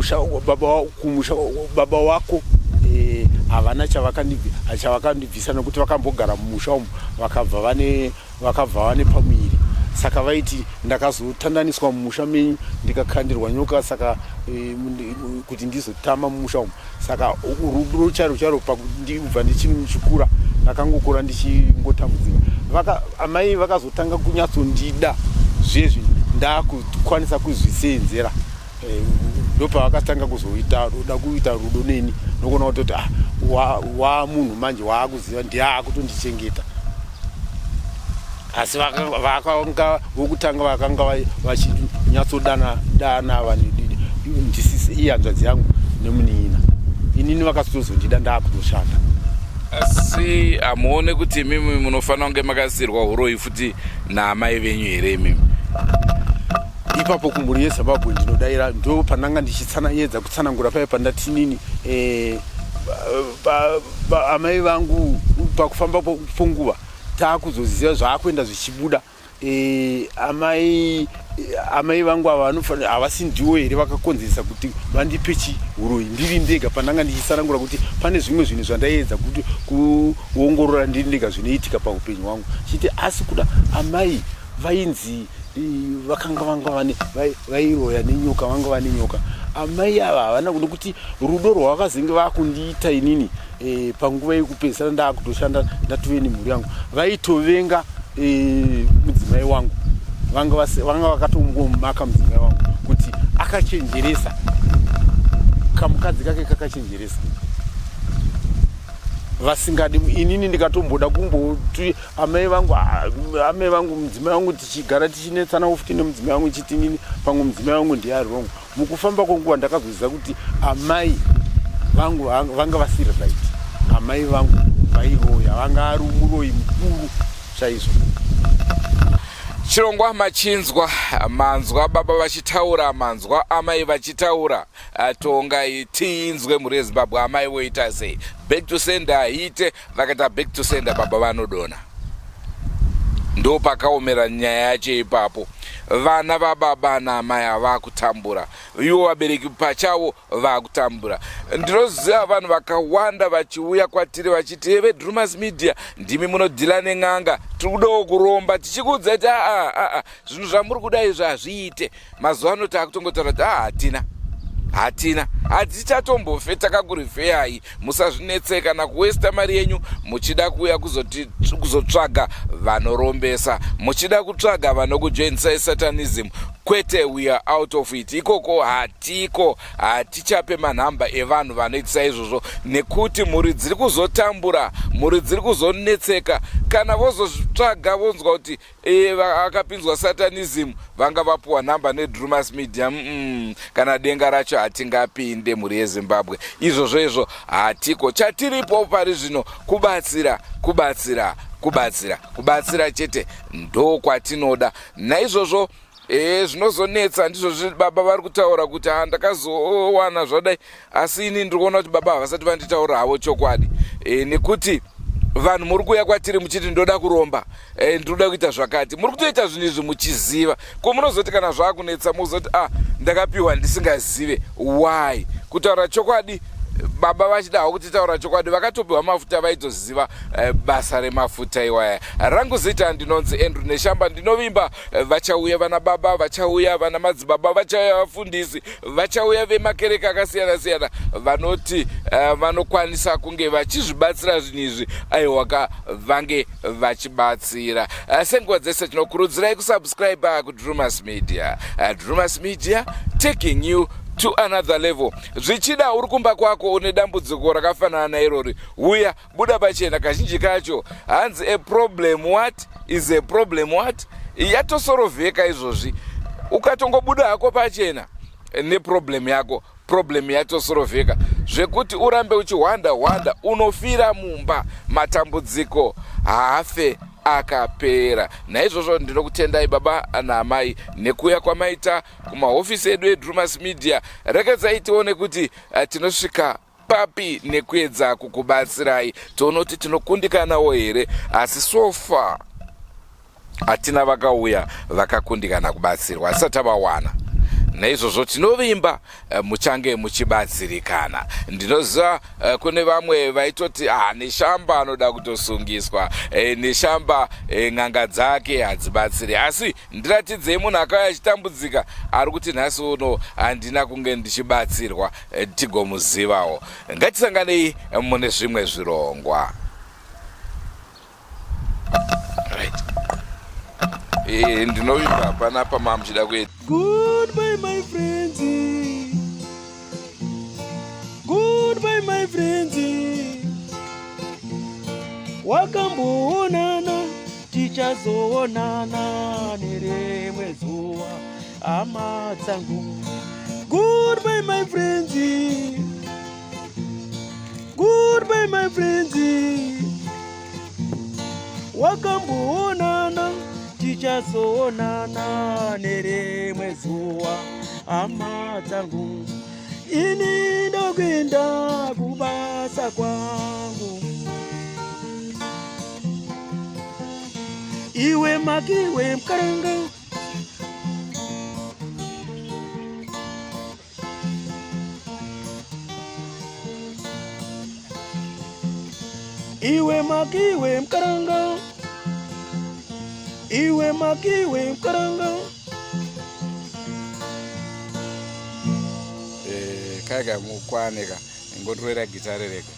Kumusha baba kumusha baba wako eh, havana chavakandibvisa nekuti vakambogara mumusha umu vakabva vane vakabva vane pamuviri saka vaiti ndakazotandaniswa mumusha menyu ndikakandirwa nyoka saka e, kuti ndizotama mumusha umu saka rudo chairo chairo pakubva ndichikura ndakangokura ndichingotambudzika vaka amai vakazotanga kunyatsondida zvezvi ndakukwanisa kuzviseenzera eh, ndopavakatanga kuzoita da kuita rudo neni nokuona kutoti ah, wa munhu manje waakuziva ndiye akutondichengeta asi vakanga vokutanga vakanga vachinyatsodana dana ndisisi iye hanzvadzi yangu nemunin'ina inini vakazotozondida ndaakutoshanda asi hamuone kuti imimi munofanira kunge makasirwa uroyi futi naamai venyu here imimi ipapo kumhuri yezimbabwe ndinodaira ndo pandanga ndichitsanayedza kutsanangura paye pandatinini eh, amai vangu pakufamba ponguva taakuzoziva zvaakuenda zvichibuda e, amai amai vangu ava vanofanira havasi ndiwo here vakakonzeresa kuti vandipe chihuroyi ndiri ndega pandanga ndichisanangura kuti pane zvimwe zvinhu zvandaiedza kuti kuongorora ndiri ndega zvinoitika paupenyu hwangu chiti asi kuda amai vainzi vakanga vanga vane vairoya nenyoka vanga vane nyoka amai ava havana nekuti rudo rwavakazenge vakundiita inini e, panguva yekupedzisira ndakutoshanda ndatove nemhuri yangu vaitovenga e, mudzimai wangu vanga vakatongomaka mudzimai wangu kuti akachenjeresa kamukadzi kake kakachenjeresa vasingadi inini ndikatomboda kumboti amai vangu amai vangu mudzimai wangu tichigara tichinetsana futi nemudzimai wangu chiti inini pamwe mudzimai wangu ndiye ari wrong mukufamba kwenguva ndakazoziva kuti amai vangu vanga vasiri right amai vangu vairoya vanga ari muroyi mukuru chaizvo chirongwa machinzwa manzwa baba vachitaura manzwa amai vachitaura tongai tiinzwe mhuri yezimbabwe amai voita sei back to sender haite vakaita back to sender baba vanodona ndo pakaomera nyaya yacho ipapo vana vababa naamai havakutambura ivo vabereki pachavo vakutambura ndinoziva vanhu vakawanda vachiuya kwatiri vachiti veDrumas Media ndimi munodhila nen'anga tiri kudawo kuromba tichikuudza kuti aa aa zvinhu zvamuri kuda izvi hazviite mazuva ano taakutongotaura kuti a hatina hatina hatichatombofe takakurifeyai musazvinetse kana kuwesta mari yenyu muchida kuuya kuzotsvaga vanorombesa muchida kutsvaga vanokujoinisai satanism kwete we are out of it ikoko hatiko hatichape manhamba evanhu vanoitisa izvozvo nekuti mhuri dziri kuzotambura mhuri dziri kuzonetseka kana vozotsvaga vonzwa kuti e, akapinzwa satanism vanga vapuwa nhamba neDrumas Media kana denga racho hatingapinde mhuri yezimbabwe izvozvo izvo hatiko chatiripo pari zvino kubatsira kubatsira kubatsira kubatsira chete ndo kwatinoda naizvozvo e zvinozonetsa ndizvo baba vari kutaura kuti ha ndakazowana zvadai asi ini ndiri kuona kuti baba havasati vanditaura havo chokwadi e, nekuti vanhu muri kuuya kwatiri muchiti ndoda kuromba e, ndinoda kuita zvakati muri kutoita zvinhu izvi muchiziva ko munozoti kana zvaakunetsa muzoti ah ndakapiwa ndisingazive why kutaura chokwadi baba vachida havo kutitaura chokwadi vakatopiwa mafuta vaitoziva eh, basa remafuta iwaya rangu zita ndinonzi Andrew Neshamba ndinovimba eh, vachauya vana baba vachauya vana madzibaba vachauya vafundisi vachauya vemakereke akasiyana siyana vanoti uh, vanokwanisa kunge vachizvibatsira zvinhu izvi aiwaka vange vachibatsira uh, senguva dzese tinokurudzirai kusubscribe kuDrumas Media uh, Drumas Media taking you to another level zvichida uri kumba kwako une dambudziko rakafanana nairori uya buda pachena kazhinji kacho hanzi a problem what is a problem what yatosorovheka izvozvi ukatongobuda hako pachena neproblem yako problem yatosorovheka zvekuti urambe uchihwanda hwanda unofira mumba matambudziko haafe akapera naizvozvo ndinokutendai baba naamai nekuuya kwamaita kumahofisi edu eDrumas Media rekedzai tione kuti eh, tinosvika papi nekuedza kukubatsirai tione kuti tinokundikanawo here asi so far hatina vakauya vakakundikana kubatsirwa asati tavawana. Naizvozvo tinovimba eh, muchange muchibatsirikana. Ndinoziva eh, kune vamwe vaitoti ah, Neshamba anoda kutosungiswa, eh, Neshamba n'anga dzake hadzibatsiri. Asi ndiratidzei munhu akauya achitambudzika ari kuti nhasi uno handina kunge ndichibatsirwa, tigomuzivawo. Ngatisanganei mune zvimwe zvirongwa. Right. Eh, ndinovimba panapa mamuchida kuita. Goodbye my friends. Goodbye my friends. Wakamboonana tichazoonana nerimwe zuva hama dzangu. Goodbye my friends. Goodbye my friends. Wakamboonana tichazoonana nerimwe zuva hama dzangu. Ini ndokuenda kubasa kwangu. Iwe makiwe mkaranga. Iwe makiwe mkaranga. Iwe makiwe mkaranga. Eh, kaya mukwane ka ngotorera gitare rega.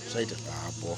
Zvaita apo.